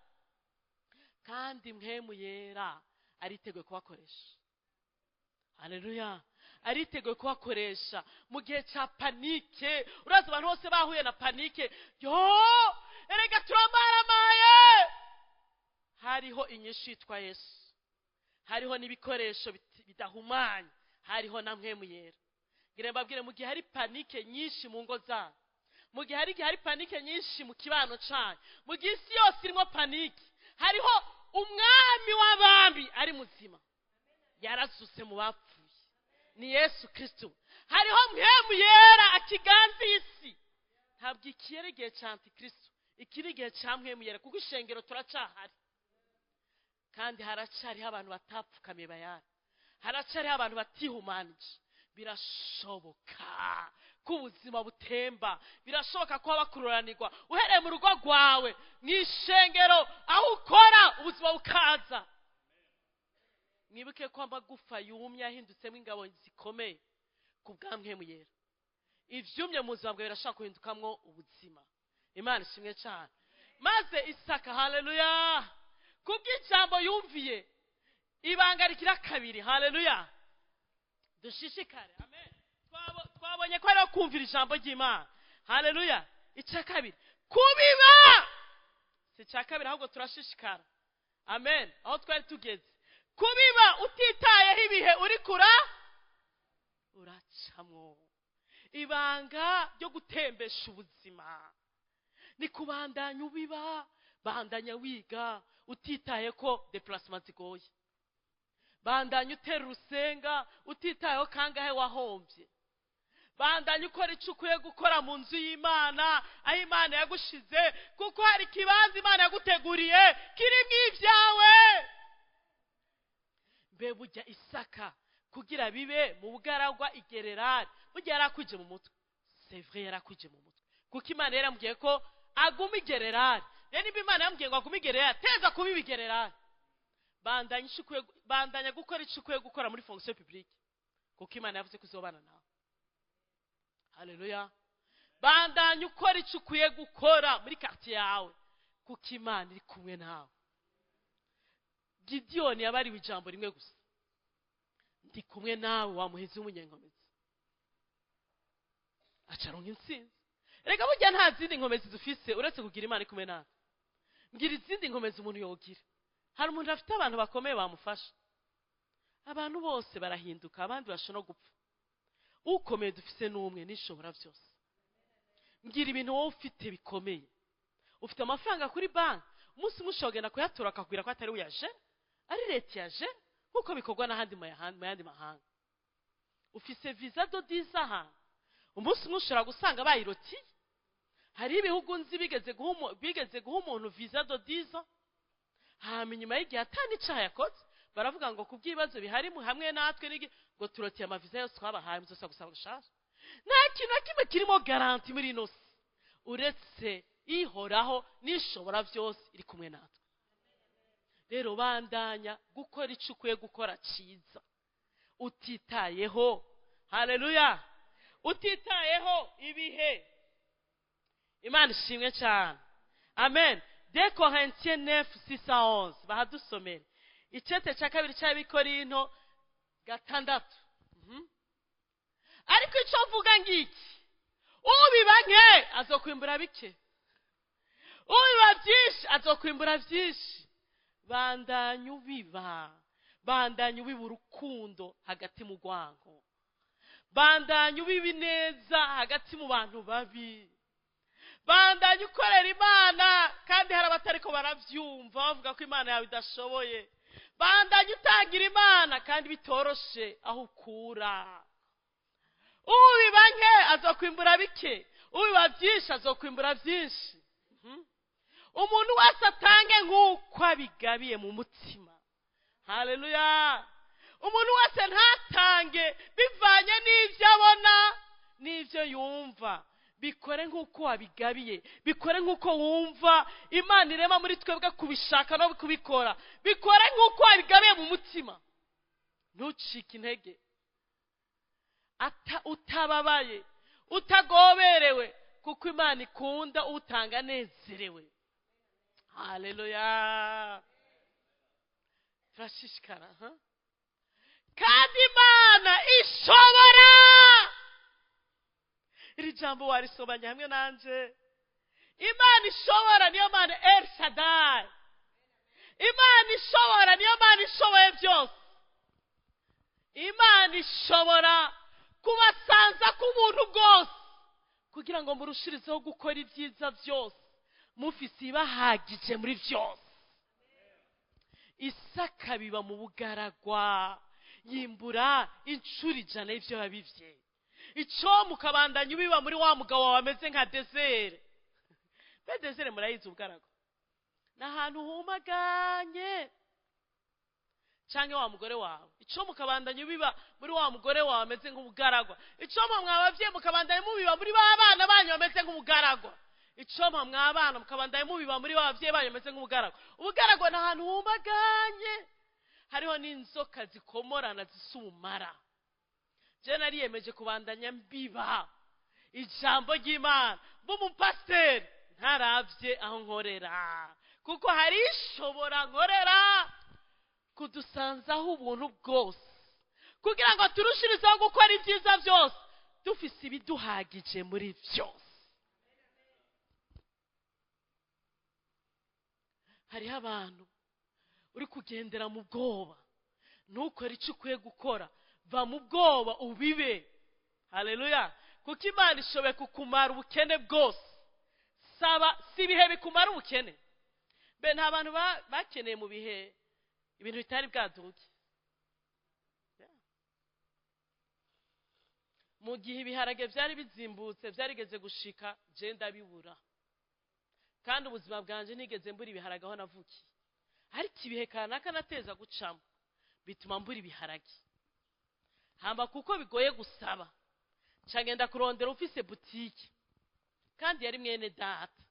kandi Mpwemu Yera ariteguye kubakoresha. Haleluya. Ariteguye kubakoresha mu gihe cya panique. Urazi abantu bose bahuye na panique, yo erega turamaramaye. Hariho inyishu yitwa Yesu, hariho n'ibikoresho bidahumanye, hariho na Mpwemu Yera. Ngira mbabwire, mu gihe hari panique nyinshi mu ngo zanyu, mu gihe hari igihe hari panique nyinshi mu kibano cyanyu, mu gihe isi yose irimo panique, hariho Umwami w'abami ari muzima, yarazutse mu bapfuye, ni Yesu Kristo. Hariho Mpwemu Yera akiganza isi. Ntabwo iki ari igihe cya Antikristo, iki ni igihe cya Mpwemu Yera, kuko ishengero turacahari, kandi haracariho abantu batapfukamiye Bayari, haracariho abantu batihumanije. Birashoboka ko ubuzima butemba, birashoboka ko haba kururanirwa uhereye mu rugo rwawe, mu ishengero, aho ukora, ubuzima bukaza. Mwibuke ko amagufa yumye yahindutsemo ingabo zikomeye ku bwa Mpwemu Yera. Ivyumye mu buzima bwawe birashobora guhindukamwo ubuzima. Imana ishimwe cyane. Maze Isaka, haleluya, kubw'ijambo yumviye. Ibanga rigira kabiri, haleluya, dushishikare, amen. Twabonye ko ariho kumvira ijambo ry'Imana. Haleluya. Icya kabiri, kubiba. Si icya kabiri, ahubwo turashishikara, amen. Aho twari tugeze, kubiba utitayeho ibihe uri kura uracamwo. Ibanga ryo gutembesha ubuzima ni kubandanya ubiba. Bandanya wiga utitaye ko déplacement zigoye. Bandanya utera urusenga utitayeho kangahe wahombye. Bandanya ukora icyo ukwiye gukora mu nzu y'Imana, aho Imana yagushize, kuko hari ikibanza Imana yaguteguriye kirimo ibyawe. Mbe burya Isaka kugira bibe mu bugaragwa igererari, burya yarakwije mu mutwe? C'est vrai, yarakwije mu mutwe, kuko Imana yaramubwiye ko aguma igererari. Rero niba Imana yamubwiye ngo agume igererari, teza kuba ibigererari. Bandanya gukora icyo ukwiye gukora muri fonction publique, kuko Imana yavuze ko izobana nawe. Haleluya. Bandanya ukora icyo ukwiye gukora muri quartier yawe, kuko Imana iri kumwe nawe. Gidiyoni yabariwe ijambo rimwe gusa: ndi kumwe nawe wa muhezi w'umunyenkomezi. Acaronka intsinzi. Reka burya nta zindi nkomezi dufise uretse kugira Imana iri kumwe nawe. Mbwira izindi nkomezi umuntu yogira. Hari umuntu afite abantu bakomeye bamufasha. Abantu bose barahinduka, abandi bashobora no gupfa. Ukomeye dufise n'umwe, nishobora byose. Mbwira ibintu wowe ufite bikomeye. Ufite amafaranga kuri banki, umunsi umwe ushobora kugenda kuyatora akakubwira ko atari uyaje, ari leta yaje, nk'uko bikorwa n'ahandi mu yandi mahanga. Ufise visa de 10 ahantu, umunsi umwe ushobora gusanga bayirotiye. Hari ibihugu nzi bigeze guha umuntu visa de 10, hama inyuma y'igihe atani icaha yakoze, baravuga ngo kubw'ibibazo bihari hamwe natwe ngo turotiye amaviza yose twabahaye, muzosa gusaba gushasha. Nta kintu na kimwe kirimo garanti muri ino si uretse ihoraho n'ishobora byose iri kumwe natwe. Rero bandanya gukora icyo ukwiye gukora cyiza, utitayeho. Haleluya. Utitayeho ibihe. Imana ishimwe cyane. Amen. 2 Corinthiens 9:6-11 bahadusomere. Icete cya kabiri cy'Abikorinto 6. Ariko icyo mvuga ngiki: ubiba nke azokwimbura bike, ubiba byinshi azokwimbura byinshi. Bandanya ubiba, bandanya ubiba urukundo hagati mu rwango, bandanya ubiba ineza hagati mu bantu babi, bandanya ukorera Imana kandi hari abatariko baravyumva bavuga ko Imana yawe idashoboye. Bandanya utangira Imana kandi bitoroshe aho ukura. Ubiba nke azokwimbura bike, ubiba byinshi azokwimbura byinshi. Umuntu wese atange nk'uko abigabiye mu mutima. Haleluya. Umuntu wese ntatange bivanye n'ibyo abona n'ibyo yumva. Bikore nk'uko wabigabiye, bikore nk'uko wumva Imana irema muri twebwe kubishaka no kubikora. Bikore nk'uko wabigabiye mu mutima. Ntucike intege. Utababaye, utagoberewe, kuko Imana ikunda utanga anezerewe. Haleluya. Turashishikara. Kandi Imana ishobora. Iri jambo warisobanya hamwe nanje. Imana ishobora niyo Mana El Shaddai. Imana ishobora niyo Mana ishoboye byose. Imana ishobora kubasanza k'ubuntu bwose kugira ngo murushirizeho gukora ibyiza byose, mufise ibahagije muri byose. Isaka biba mu bugaragwa, yimbura inshuro 100 y'ibyo yabivye. Ico mukabandanya ubiba muri wa mugabo wawe ameze nka desere. Be desere murayizi ubugaragwa, ni ahantu humaganye. Canke wa mugore wawe, ico mukabandanya ubiba muri wa mugore wawe ameze nk'ubugaragwa. Ico mwabavye mukabandanya mubiba muri ba bana banyu bameze nk'ubugaragwa. Ico mwabana mukabandanya mubiba muri ba bavyeyi banyu bameze nk'ubugaragwa. Ubugaragwa ni ahantu humaganye, hariho n'inzoka zikomorana zisumara. Je nariyemeje kubandanya mbiba ijambo ry'Imana, b'umupasiteri ntaravye aho nkorera, kuko hari ishobora nkorera kudusanzaho ubuntu bwose kugira ngo turushirizeho gukora ibyiza byose, dufise ibiduhagije muri byose. Hariho abantu uri kugendera mu bwoba, ntukore icyo ukwiye gukora. Va mu bwoba ubibe. Haleluya. Kuko Imana ishoboye kukumara ubukene bwose. Saba si ibihe bikumara ubukene. Be nta bantu bakeneye mu bihe ibintu bitari bwaduke. Mu gihe ibiharage byari bizimbutse byarigeze gushika, je ndabibura. Kandi ubuzima bwanje nigeze mbura ibiharage aho navukiye. Ariko ibihe kanaka nateza gucamo bituma mbura ibiharage. Hamba kuko bigoye gusaba, cagenda kurondera ufise boutique kandi yari mwene data.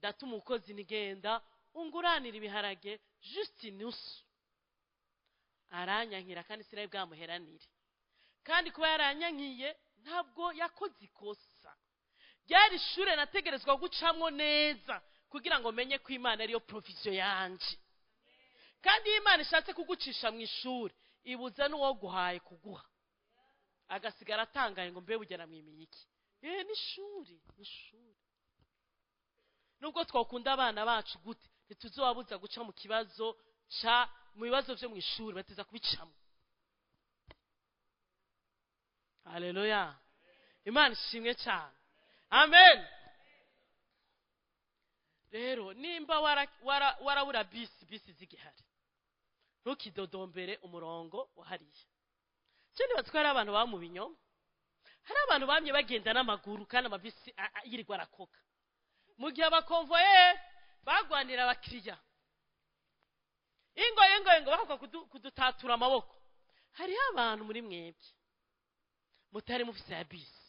Data umukozi nigenda unguranira ibiharage juste inusu. Aranyankira kandi sinari bwamuheranire. Kandi kuba yaranyankiye ntabwo yakoze ikosa. Ryari ishure nategerezwa gucamwo neza kugira ngo menye ko Imana ariyo provision yanje. Kandi iyo Imana ishatse kugucisha mu ishuri, ibuza n'uwo guhaye kuguha. Agasigara atangaye ngo mbe bugera mwimiye iki? N'ishuri, n'ishuri. Nubwo twakunda abana bacu gute, ntituzobabuza guca mu kibazo ca mu bibazo vyo mu ishuri, bateza kubicamo. Haleluya. Imana ishimwe cyane. Amen. Rero nimba warabura bisi zigihari, ntukidodombere umurongo wahariye. Cyo niba twari abantu ba mu binyoma, hari abantu bamye bagenda n'amaguru kandi amabisi yirirwa arakoka. Mu gihe abakonvoye bagwanira abakiriya, ingo ingo ingo bakwa kudutatura amaboko. Hariho abantu muri mwebwe mutari mufise ya bisi.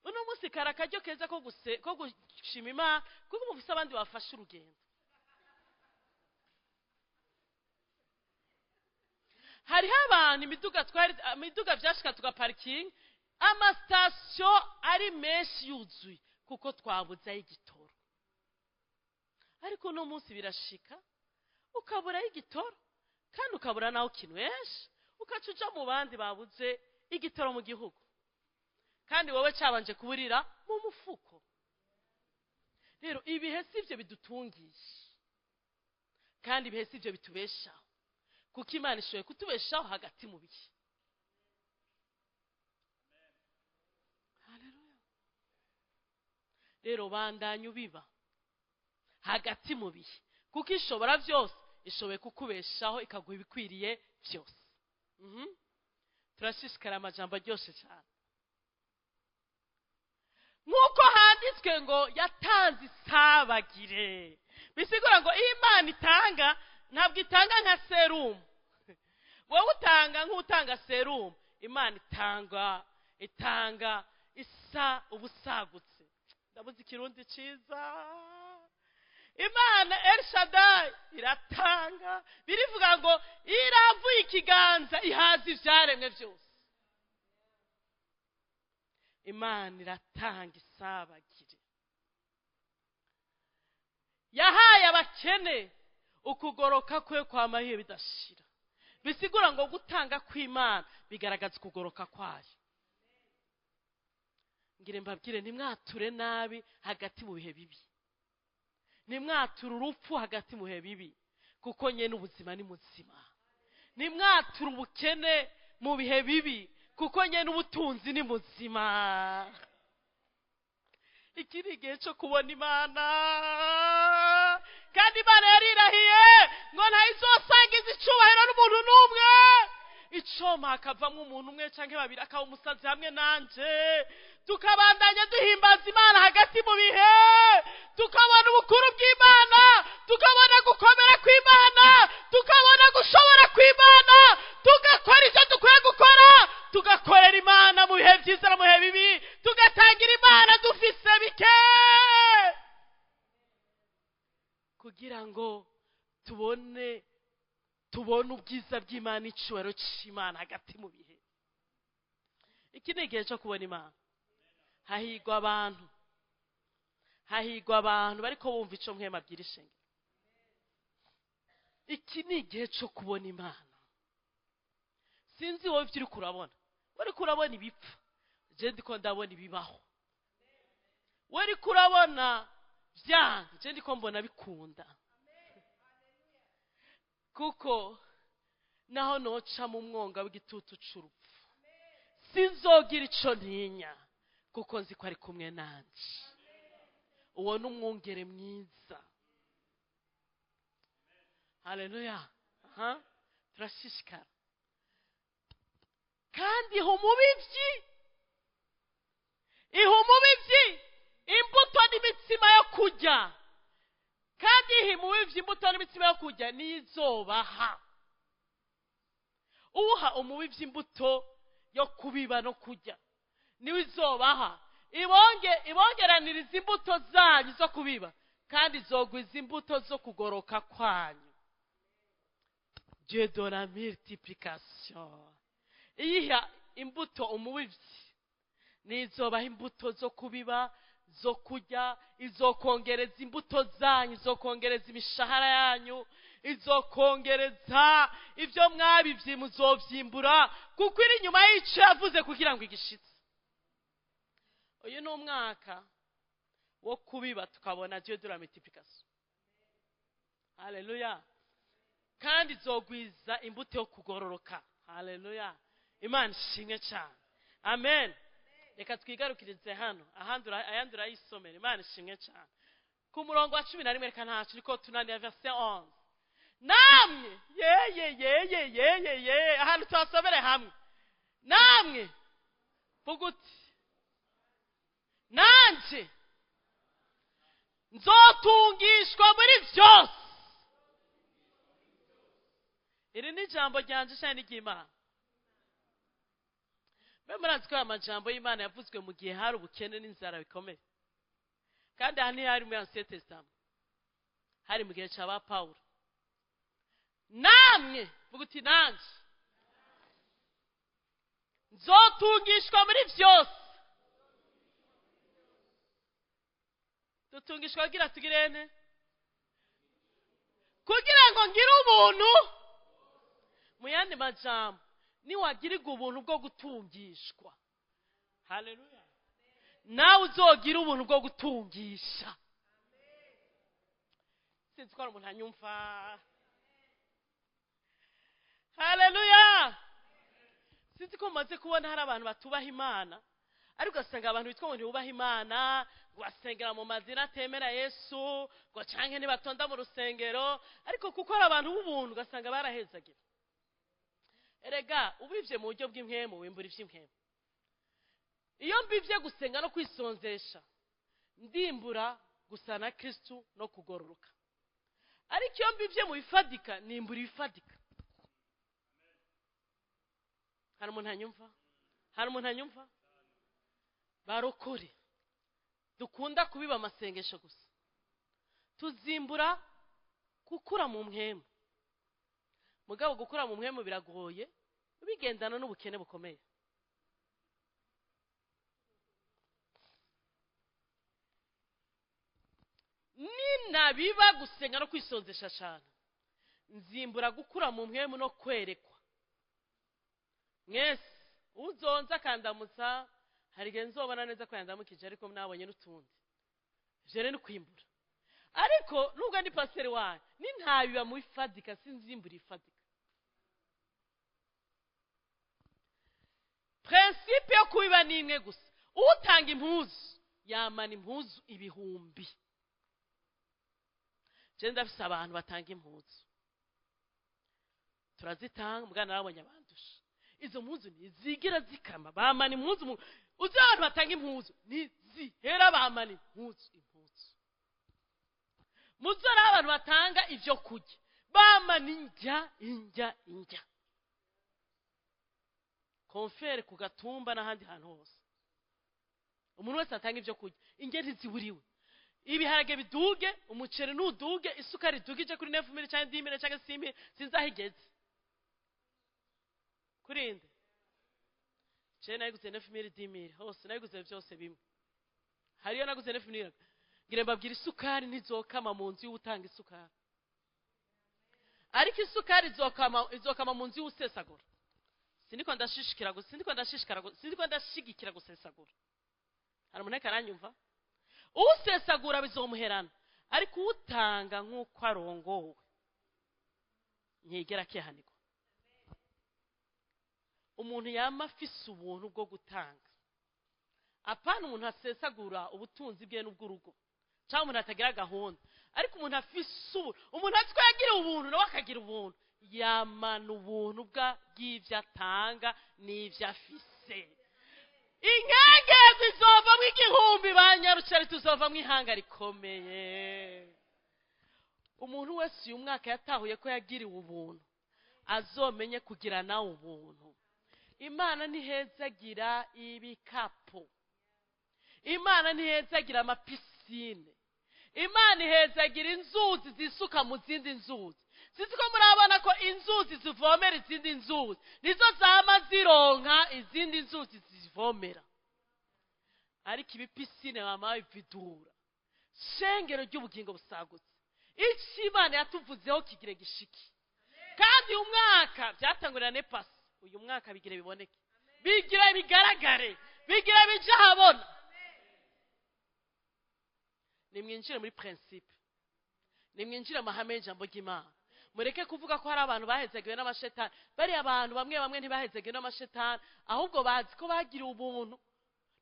Uno munsi karakaryo keza ko gushima Imana kuko mufise abandi bafashe urugendo. Hariho abantu imiduga vyashika tugaparking, amastation ari menshi yuzuye kuko twabuze igitoro. Ariko uno munsi birashika ukabura igitoro kandi ukabura naho kinwesha, ukacuja mu bandi babuze igitoro mu gihugu. Kandi wowe cyabanje kuburira mu mufuko. Rero ibihe sivyo bidutungisha, kandi ibihe sivyo bitubeshaho, kuko Imana ishoboye kutubeshaho hagati mu bihe. Haleluya. Rero bandanya ubiba hagati mu bihe, kuko ishobora byose, ishoboye kukubeshaho ikaguha ibikwiriye byose. Turashishikara amajambo aryoshye cyane. Nk'uko handitswe ngo yatanze isabagire, bisigura ngo iyo Imana itanga ntabwo itanga nka serumu. Wowe utanga nk'utanga serumu, Imana itanga isa ubusagutse. Ndabuze ikirundi ciza. Imana El Shaddai iratanga, birivuga ngo iravuye ikiganza ihaza ivyaremwe byose. Imana iratanga isabagire. Yahaye abakene ukugoroka kwe kwamahiye bidashira. Bisigura ngo gutanga kw'Imana bigaragaza ukugoroka kwayo. Ngire mbabwire, ntimwature nabi hagati mu bihe bibi. Ntimwature urupfu hagati mu bihe bibi, kuko nyene ubuzima ni muzima. Ntimwature ubukene mu bihe bibi, kuko nyene ubutunzi ni muzima. Iki ni igihe cyo kubona Imana. Kandi Imana yarirahiye ngo ntayizosangiza icubahiro n'umuntu n'umwe. Icoma hakavamwo umuntu umwe canke babiri akaba umusazi hamwe nanje, tukabandanya duhimbaza Imana hagati mu bihe, tukabona ubukuru bw'Imana, tukabona gukomera kw'Imana, tukabona gushobora kw'Imana, tugakora icyo dukwiye gukora, tugakorera Imana mu bihe byiza no mu bihe bibi, tugatangira Imana dufise bike, kugira ngo tubone ubwiza bw'Imana, icubahiro c'Imana hagati mu bihe. Iki ni igihe cyo kubona Imana. Hahigwa abantu, hahigwa abantu bariko bumva ico mwema abwira ishengero. Iki ni igihe cyo kubona Imana. Sinzi wowe ivyo uriko urabona. Uriko urabona ibipfa, je ndiko ndabona ibibaho. Uriko urabona vyanka, je ndiko mbona bikunda. Kuko naho noca mu mwonga w'igitutu c'urupfu, sinzogira ico ntinya, kuko nzi ko ari kumwe nanje. Uwo ni umwungere mwiza. Haleluya. Turashishikara. Kandi iha umubivyi imbuto n'imitsima yo kurya. Kandi iha umubivyi imbuto n'imitsima yo kurya nizobaha. Uha umubivyi imbuto yo kubiba no kurya niwe izobaha. Ibongeraniriza imbuto zanyu zo kubiba, kandi izogwiza imbuto zo kugoroka kwanyu. Dieu de la multiplication. Iyiha imbuto umubivyi nizobaha imbuto zo kubiba, zo kurya, izokongereza imbuto zanyu, izokongereza imishahara yanyu, izokongereza ibyo mwabivye muzovyimbura, kuko iri inyuma y'ico yavuze kugira ngo igishitse. Uyu ni umwaka wo kubiba tukabona Dieu de la multiplication. Haleluya. Kandi izogwiza imbuto yo kugororoka. Haleluya. Imana ishimwe cyane. Amen. Reka twigarukirize hano, ayandi urayisomera. Imana ishimwe cyane. Ku murongo wa 11 reka ntacu niko tunaniye, verset 11. Namwe ye ye ye ye ye ye ye, ahantu tuhasomere hamwe. Namwe vuga uti nanje nzotungishwa muri byose. Iri ni ijambo ryanje cyane ry'Imana. Mbe murazi ko aya majambo y'Imana yavuzwe mu gihe hari ubukene n'inzara bikomeye, kandi aha ntihari muri Ancien Testament, hari mu gihe cya ba Pawulo. Namwe vuga uti nanje nzotungishwa muri byose. Dutungishwa kugira tugirene, kugira ngo ngire ubuntu. Mu yandi majambo, niwagirirwa ubuntu bwo gutungishwa, haleluya, nawe uzogira ubuntu bwo gutungisha. Sinzi ko hari umuntu anyumva. Haleluya. Sinzi ko mumaze kubona hari abantu batubaha Imana, ariko ugasanga abantu bitwa ngo ntibubaha Imana, ngo basengera mu mazina atemera Yesu, ngo canke ntibatonda mu rusengero, ariko kuko hari abantu b'ubuntu ugasanga barahezagira. Erega ubivye mu buryo bw'impwemu wimbura ivy'impwemu. Iyo mbivye gusenga no kwisonzesha, ndimbura gusa na Kristu no kugororoka. Ariko iyo mbivye mu bifadika, nimbura ibifadika. Hari umuntu anyumva? Hari umuntu anyumva? Barokore dukunda kubiba amasengesho gusa, tuzimbura gukura mu mpwemu. Mugabo gukura mu mpwemu biragoye, bigendana n'ubukene bukomeye. Ninabiba gusenga no kwisonzesha cyane, nzimbura gukura mu mpwemu no kwerekwa. Mwese uzonza akandamutsa, hari igihe nzobona neza ko yandamukije, ariko nabonye n'utundi. Ivyo rero ni kwimbura. Ariko nubwo ndi pasiteri wanyu, nintabiba mu ifadika, sinzimbura ifadika. Prinsipe yo kubiba ni imwe gusa. Utanga impuzu yamana impuzu ibihumbi. Je ndafise abantu batanga impuzu, turazitanga, mugana narabonye abandusha. Izo mpuzu ntizigira zikama, bamana impuzu. Uzi abantu batanga impuzu ntizihera, bamana impuzu impuzu. Muzora abantu batanga ivyo kurya, bamana indya indya indya. Konfere ku gatumba n'ahandi hantu hose, umuntu wese atanga ivyo kurya, indya ntiziburiwe. Ibiharage biduge, umuceri nuduge, isukari idugije kuri 9,000 cyangwa 10,000 cyangwa 6,000, sinzi aho igeze. Kurinde je nayiguze 9,000 10,000 hose nayiguze byose bimwe. Hariyo naguze 9,000. Ngira mbabwira, isukari ntizokama mu nzu y'utanga isukari, ariko isukari izokama mu nzu y'usesagura. Siniko ndashishikira gusa, siniko ndashishikara, siniko ndashigikira gusesagura. Hari umuntu aranyumva? Usesagura bizomuherana, ariko utanga nk'uko arongowe ntiyigera akihanirwa. Umuntu yama afise ubuntu bwo gutanga, apana umuntu asesagura ubutunzi bwe n'ubw'urugo, cyangwa umuntu atagira gahunda. Ariko umuntu afise ubuntu, umuntu azi ko yagira ubuntu nawe akagira ubuntu, yamana ubuntu bw'ivyo atanga n'ivyo afise. Inkengezi izovamwo igihumbi, ba Nyarucari tuzovamwo ihanga rikomeye. Umuntu wese uyu mwaka yatahuye ko yagiriwe ubuntu, azomenye kugira nawe ubuntu. Imana ntihezagira ibikapu, Imana ntihezagira amapisine, Imana ihezagira inzuzi zisuka mu zindi nzuzi. Sinzi ko murabona ko inzuzi zivomera izindi nzuzi, nizo zama zironka izindi nzuzi zivomera. Ariko ibipisine mama bividura. Shengero ry'ubugingo busagutse, icyo Imana yatuvuzeho kigire gishiki. Kandi uyu mwaka byatangurira nepasi, uyu mwaka bigire biboneke, bigire bigaragare, bigire bije ahabona. Nimwinjire muri principe, nimwinjire amahame y'ijambo ry'Imana. Mureke kuvuga ko hari abantu bahezegewe n'amashetani. Bariya abantu bamwe bamwe ntibahezegewe n'amashetani, ahubwo bazi ko bagiriwe ubuntu,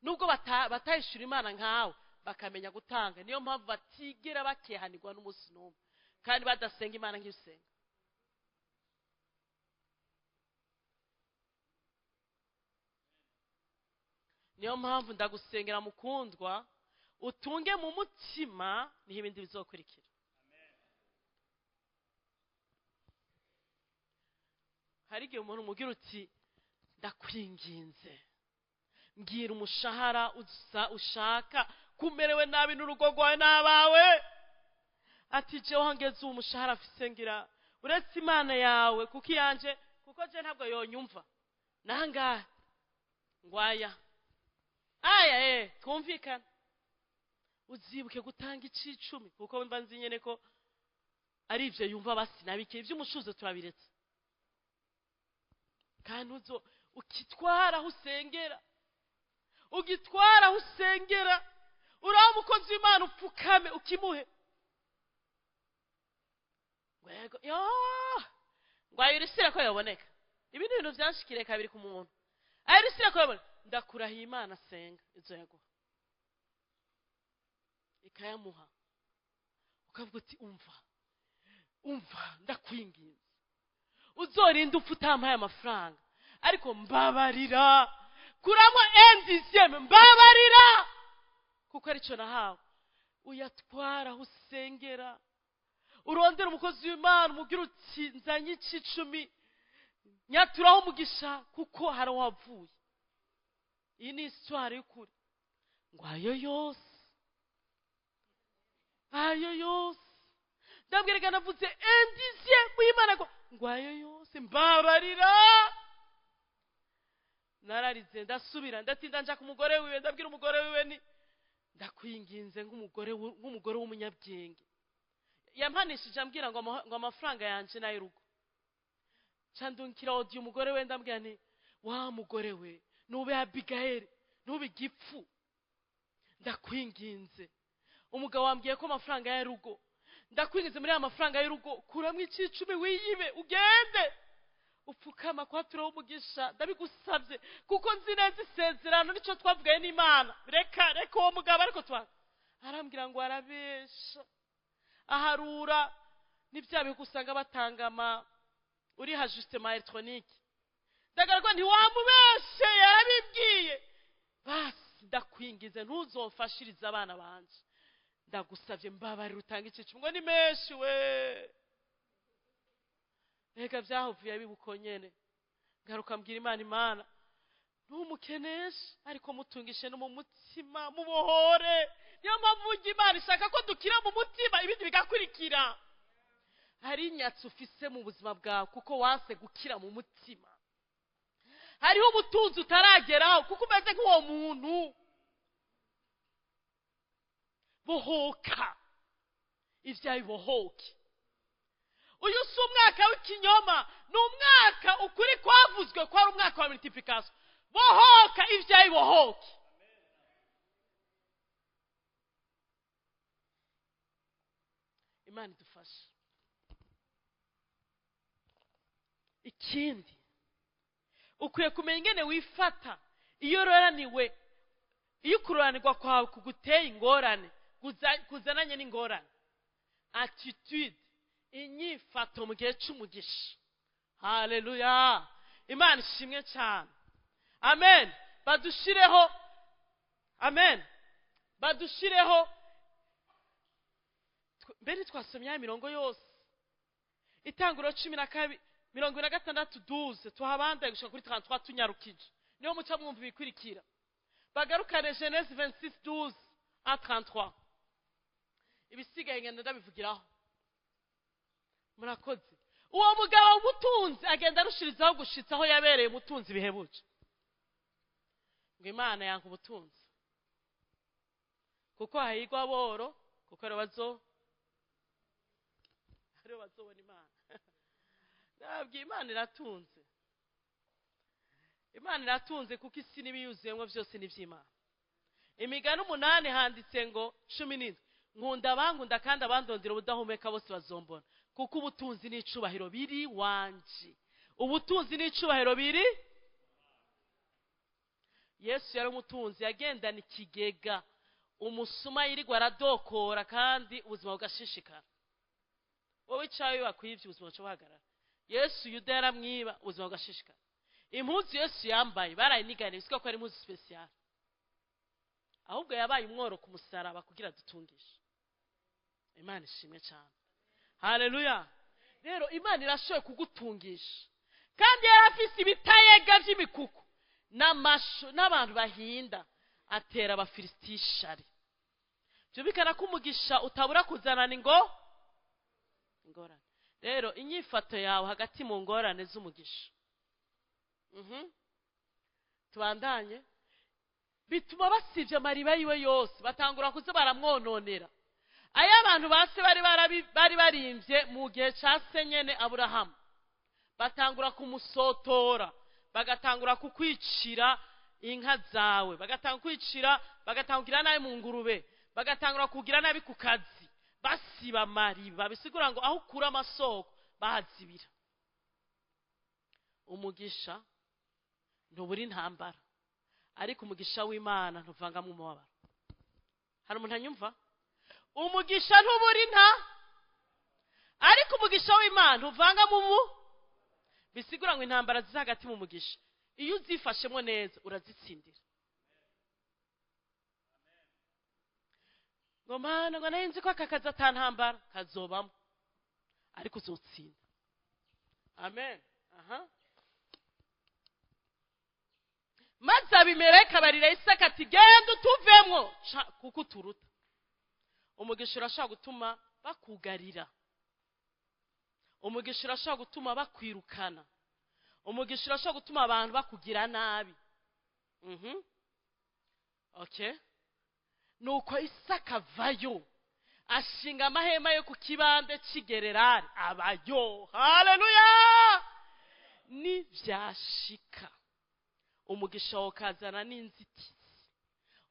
nubwo batayishura Imana nkawe, bakamenya gutanga. Niyo mpamvu batigera bakehanirwa n'umunsi n'umwe, kandi badasenga Imana nk'isenga. Niyo mpamvu ndagusengera mukundwa, utunge mu mutima, niho ibindi bizokurikira. Hari igihe umuntu umubwira uti ndakwinginze, mbwira umushahara ushaka, kumerewe nabi n'urugo rwawe n'abawe. Ati jewe ngeze uwo mushahara afise ngira uretse Imana yawe, kuko iyanje, kuko je ntabwo yonyumva nangahe ngwaya aya twumvikana. Uzibuke gutanga icicumi, kuko mba nzi nyene ko ari ivyo yumva basinabike, ivy'umushuzo turabiretse. Kandi uzo ukitwara aho usengera, ugitwara aho usengera, uraho umukozi w'Imana upfukame ukimuhe. Ngo yo ngo ayirisire ko yaboneka. Ibi ni ibintu byanshikire kabiri ku muntu. Ayirisire ko yaboneka, ndakurahiye Imana senga izo yaguha, ikayamuha. Ukavuga uti umva umva ndakwinginze, uzorinda upfa utampaye amafaranga, ariko mbabarira kuramo endiziyeme, mbabarira kuko aricyo nahawe. Uyatwara aho usengera, urondera umukozi w'Imana umubwira uti nzanye icicumi, nyaturaho umugisha kuko hari wavuye. Iyi ni histoire y'ukuri. Ngo ayo yose, ayo yose ndabwirega, navuze endiziyeme y'Imana ngo ayo yose mbabarira. Nararize ndasubira ndatinda nja ku mugore wiwe, ndabwira umugore wiwe ni ndakwinginze nk'umugore w'umunyabwenge. Yampanishije ambwira ngo amafaranga yanje n'ay'urugo. Candungikira audio umugore we, ndambwira nti wa mugore we, nube Abigail, nube igipfu, ndakwinginze. Umugabo wambwiye ko amafaranga y'urugo, ndakwinginze muri aya mafaranga y'urugo kuramwo icicumi wiyibe ugende upfukama kwaturaho umugisha, ndabigusabye kuko nzi neza isezerano nico twavugaye n'Imana. Reka reka uwo mugabo ariko twa arambwira ngo arabesha, aharura n'ibya bihugu usanga batangama uri ajustement électronique. Ndagaragwa ntiwamubeshe, yarabibwiye. Basi ndakwingize ntuzomfashirize abana banje, ndagusabye mbabarira utange icicumi. Ngo ni menshi we. Reka byahuvuye bibuko nyene. Ngaruka mbwira Imana, Imana ntumukeneshe ariko mutungishe no mu mutima, mubohore. Niyo mpamvu Imana ishaka ko dukira mu mutima, ibindi bigakurikira. Hari inyatsi ufise mu buzima bwawe kuko wanse gukira mu mutima. Hariho ubutunzi utarageraho kuko umeze nk'uwo muntu. Bohoka ivyawe, bohoke. Uyu si umwaka w'ikinyoma, ni umwaka ukuri kwavuzwe ko ari umwaka wa multiplication. Bohoka ivyawe, bohoke. Imana idufashe. Ikindi ukwiye kumenya ingene wifata iyo uroraniwe, iyo kuroranirwa kwawe kuguteye ingorane, kuzananye n'ingorane. Attitude, inyifato mu gihe cy'umugisha. Haleluya, Imana ishimwe cyane. Amen. Badushireho, amen, badushireho. Mbere twasomye ya mirongo yose, itanguriro 12 46 12, tuhabandaye gushika kuri 33 tunyarukije. Niyo muca mwumva ibikurikira. Bagarukane Genèse 26 12 à 33. Ibisigaye ngenda ndabivugiraho. Murakoze. Uwo mugabo w'umutunzi agenda arushirizaho gushitsa aho yabereye umutunzi bihebuje. Ngo Imana yanka ubutunzi, kuko hahigwa aboro, kuko aribo bazobona Imana. Nababwiye Imana iratunze. Imana iratunze kuko isi n'ibiyuzuyemo byose ni iby'Imana. Imigani 8 handitse ngo 17, nkunda abankunda kandi abandondera ubudahumeka bose bazombona, kuko ubutunzi n'icubahiro biri wanje. Ubutunzi n'icubahiro biri. Yesu yari umutunzi, yagendana ikigega, umusuma yirirwa aradokora kandi ubuzima bugashishikara. Wowe icawe bakwivye ubuzima buca buhagarara. Yesu Yuda yaramwiba, ubuzima bugashishikara. Impuzu Yesu yambaye barayiniganiye, bisika ko ari impuzu special. Ahubwo yabaye umworo ku musaraba kugira dutungishe. Imana ishimwe cyane. Haleluya. Rero Imana irashoboye kugutungisha. Kandi yarafise ibitayega vy'imikuku n'amashu n'abantu bahinda, atera Abafilisiti ishari. Byumvikana ko umugisha utabura kuzanana ingorane. Rero inyifato yawe hagati mu ngorane z'umugisha. Tubandanye. Bituma basivye amariba yiwe yose, batangura kuza baramwononera. Aya abantu base bari barimvye mu gihe ca se nyene Aburahamu, batangura kumusotora, bagatangura kukwicira inka zawe, bagatangura kwicira, bagatangura nabi mu ngurube, bagatangura kugira nabi ku kazi, basiba amariba. Bisigura ngo aho ukura amasoko bahazibira. Umugisha ntubura intambara, ariko umugisha w'Imana ntuvangamo umubabaro. Hari umuntu anyumva? Umugisha ntubura inta, ariko umugisha w'Imana ntuvangamo umu. Bisigura ngo intambara ziza hagati mu mugisha, iyo uzifashemo neza urazitsindira. Ngo Mana, ngo nari nzi ko aka kazi atantambara, kazobamo, ariko uzotsinda. Amen. Aha. Maze Abimeleki abarira Isaka ati genda utuvemwo kuko uturuta. Umugisha urashobora gutuma bakugarira. Umugisha urashobora gutuma bakwirukana. Umugisha urashobora gutuma abantu bakugira nabi. Okay. Nuko Isaka avayo, ashinga amahema yo ku kibande cy'i Gerari, abayo. Haleluya. Nivyashika umugisha wokazana n'inzitizi,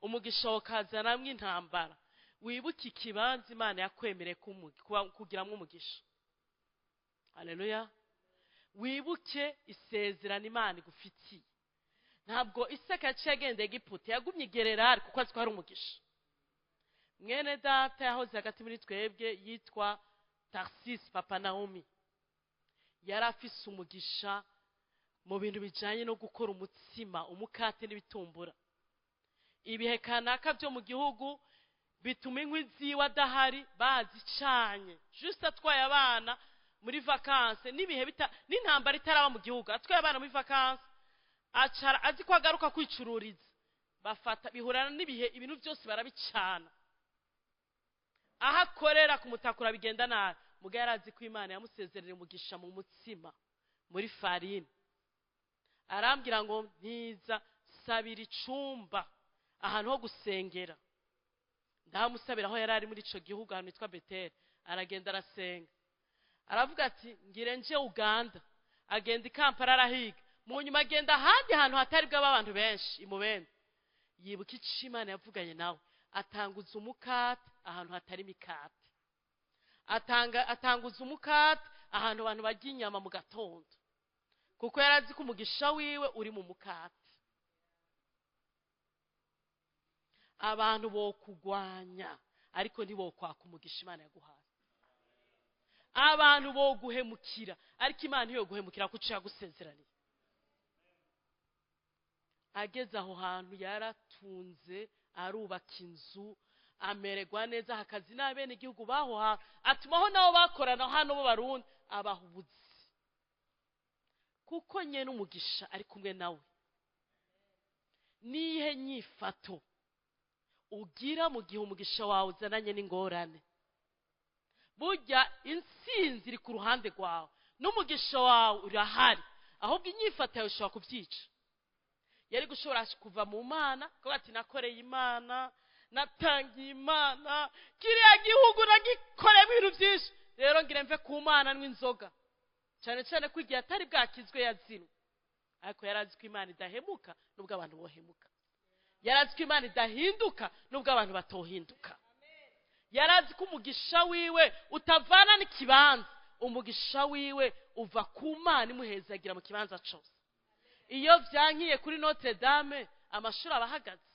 umugisha wokazana mw'intambara. Wibuke ikibanza Imana yakwemereye kugiramwo umugisha. Haleluya. Wibuke isezerano Imana igufitiye. Ntabwo Isaka yaciye agenda Egiputa, yagumye i Gerari kuko azi ko hari umugisha. Mwene data yahoze hagati muri twebwe yitwa Tarsis Papa Naomi, yari afise umugisha mu bintu bijanye no gukora umutsima, umukate n'ibitumbura. Ibihe kanaka byo mu gihugu bituma inkwi ziwe adahari bazicanye. Juste atwaye abana muri vacances, n'ibihe n'intambara itaraba mu gihugu, atwaye abana muri vacances, acara azi ko agaruka kwicururiza. Bafata bihurana n'ibihe, ibintu byose barabicana. Aho akorera kumutakura bigenda nabi. Muga yarazi ko Imana yamusezerera umugisha mu mutsima, muri farine. Arambwira ngo ntiza sabira icumba ahantu ho gusengera. Ndahamusabira aho yari ari muri ico gihugu, ahantu hitwa Beteli. Aragenda arasenga, aravuga ati ngire nje Uganda. Agenda i Kampala arahiga, mu nyuma agenda ahandi hantu hatari bw'aba abantu benshi i Mubende. Yibuka ico Imana yavuganye nawe, atanguza umukate ahantu hatari imikate, atanguza umukate ahantu abantu barya inyama mu gatondo, kuko yari azi ko umugisha wiwe uri mu mukate. Abantu bokugwanya ariko ntibokwaka umugisha Imana yaguhaye. Abantu boguhemukira ariko Imana ntiyoguhemukira kuko yagusezeraniye. Ageze aho hantu yaratunze, arubaka inzu, amererwa neza, hakazi n'abene igihugu baho hantu, atumaho nabo bakorana hano bo Barundi, abaha ubuzi, kuko nyene umugisha ari kumwe nawe. Nihe nyifato ugira mu gihe umugisha wawe uzananye n'ingorane? Burya intsinzi iri ku ruhande rwawe. N'umugisha wawe urahari, ahubwo inyifato yawe ishobora kubyica. Yari gushobora kuva mu Mana kuko ati: "Nakoreye Imana, natangiye Imana, kiriya gihugu nagikoreyemo ibintu byinshi, rero ngira mve ku Mana n'inzoga." Cyane cyane ko igihe atari bwakizwe yazinwe, ariko yari azi ko Imana idahemuka nubwo abantu bohemuka. Yari azi ko Imana idahinduka nubwo abantu batohinduka. Yari azi ko umugisha wiwe utavana n'ikibanza, umugisha wiwe uva ku Mana imuhezagira mu kibanza cyose. Iyo byankiye kuri Notre Dame, amashuri aba ahagaze.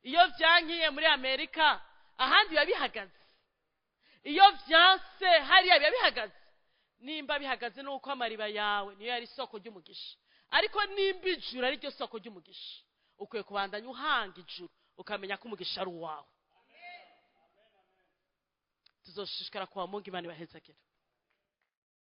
Iyo byankiye muri Amerika, ahandi biba bihagaze. Iyo byanse hariya, biba bihagaze. Nimba bihagaze, ni uko amariba yawe niyo yari isoko ry'umugisha. Ariko nimba ijuru ari ryo soko ry'umugisha, ukwiye kubandanya uhanga ijuru, ukamenya ko umugisha ari uwawe. Tuzoshishikara kuwa Mungu. Imana ibahezagera.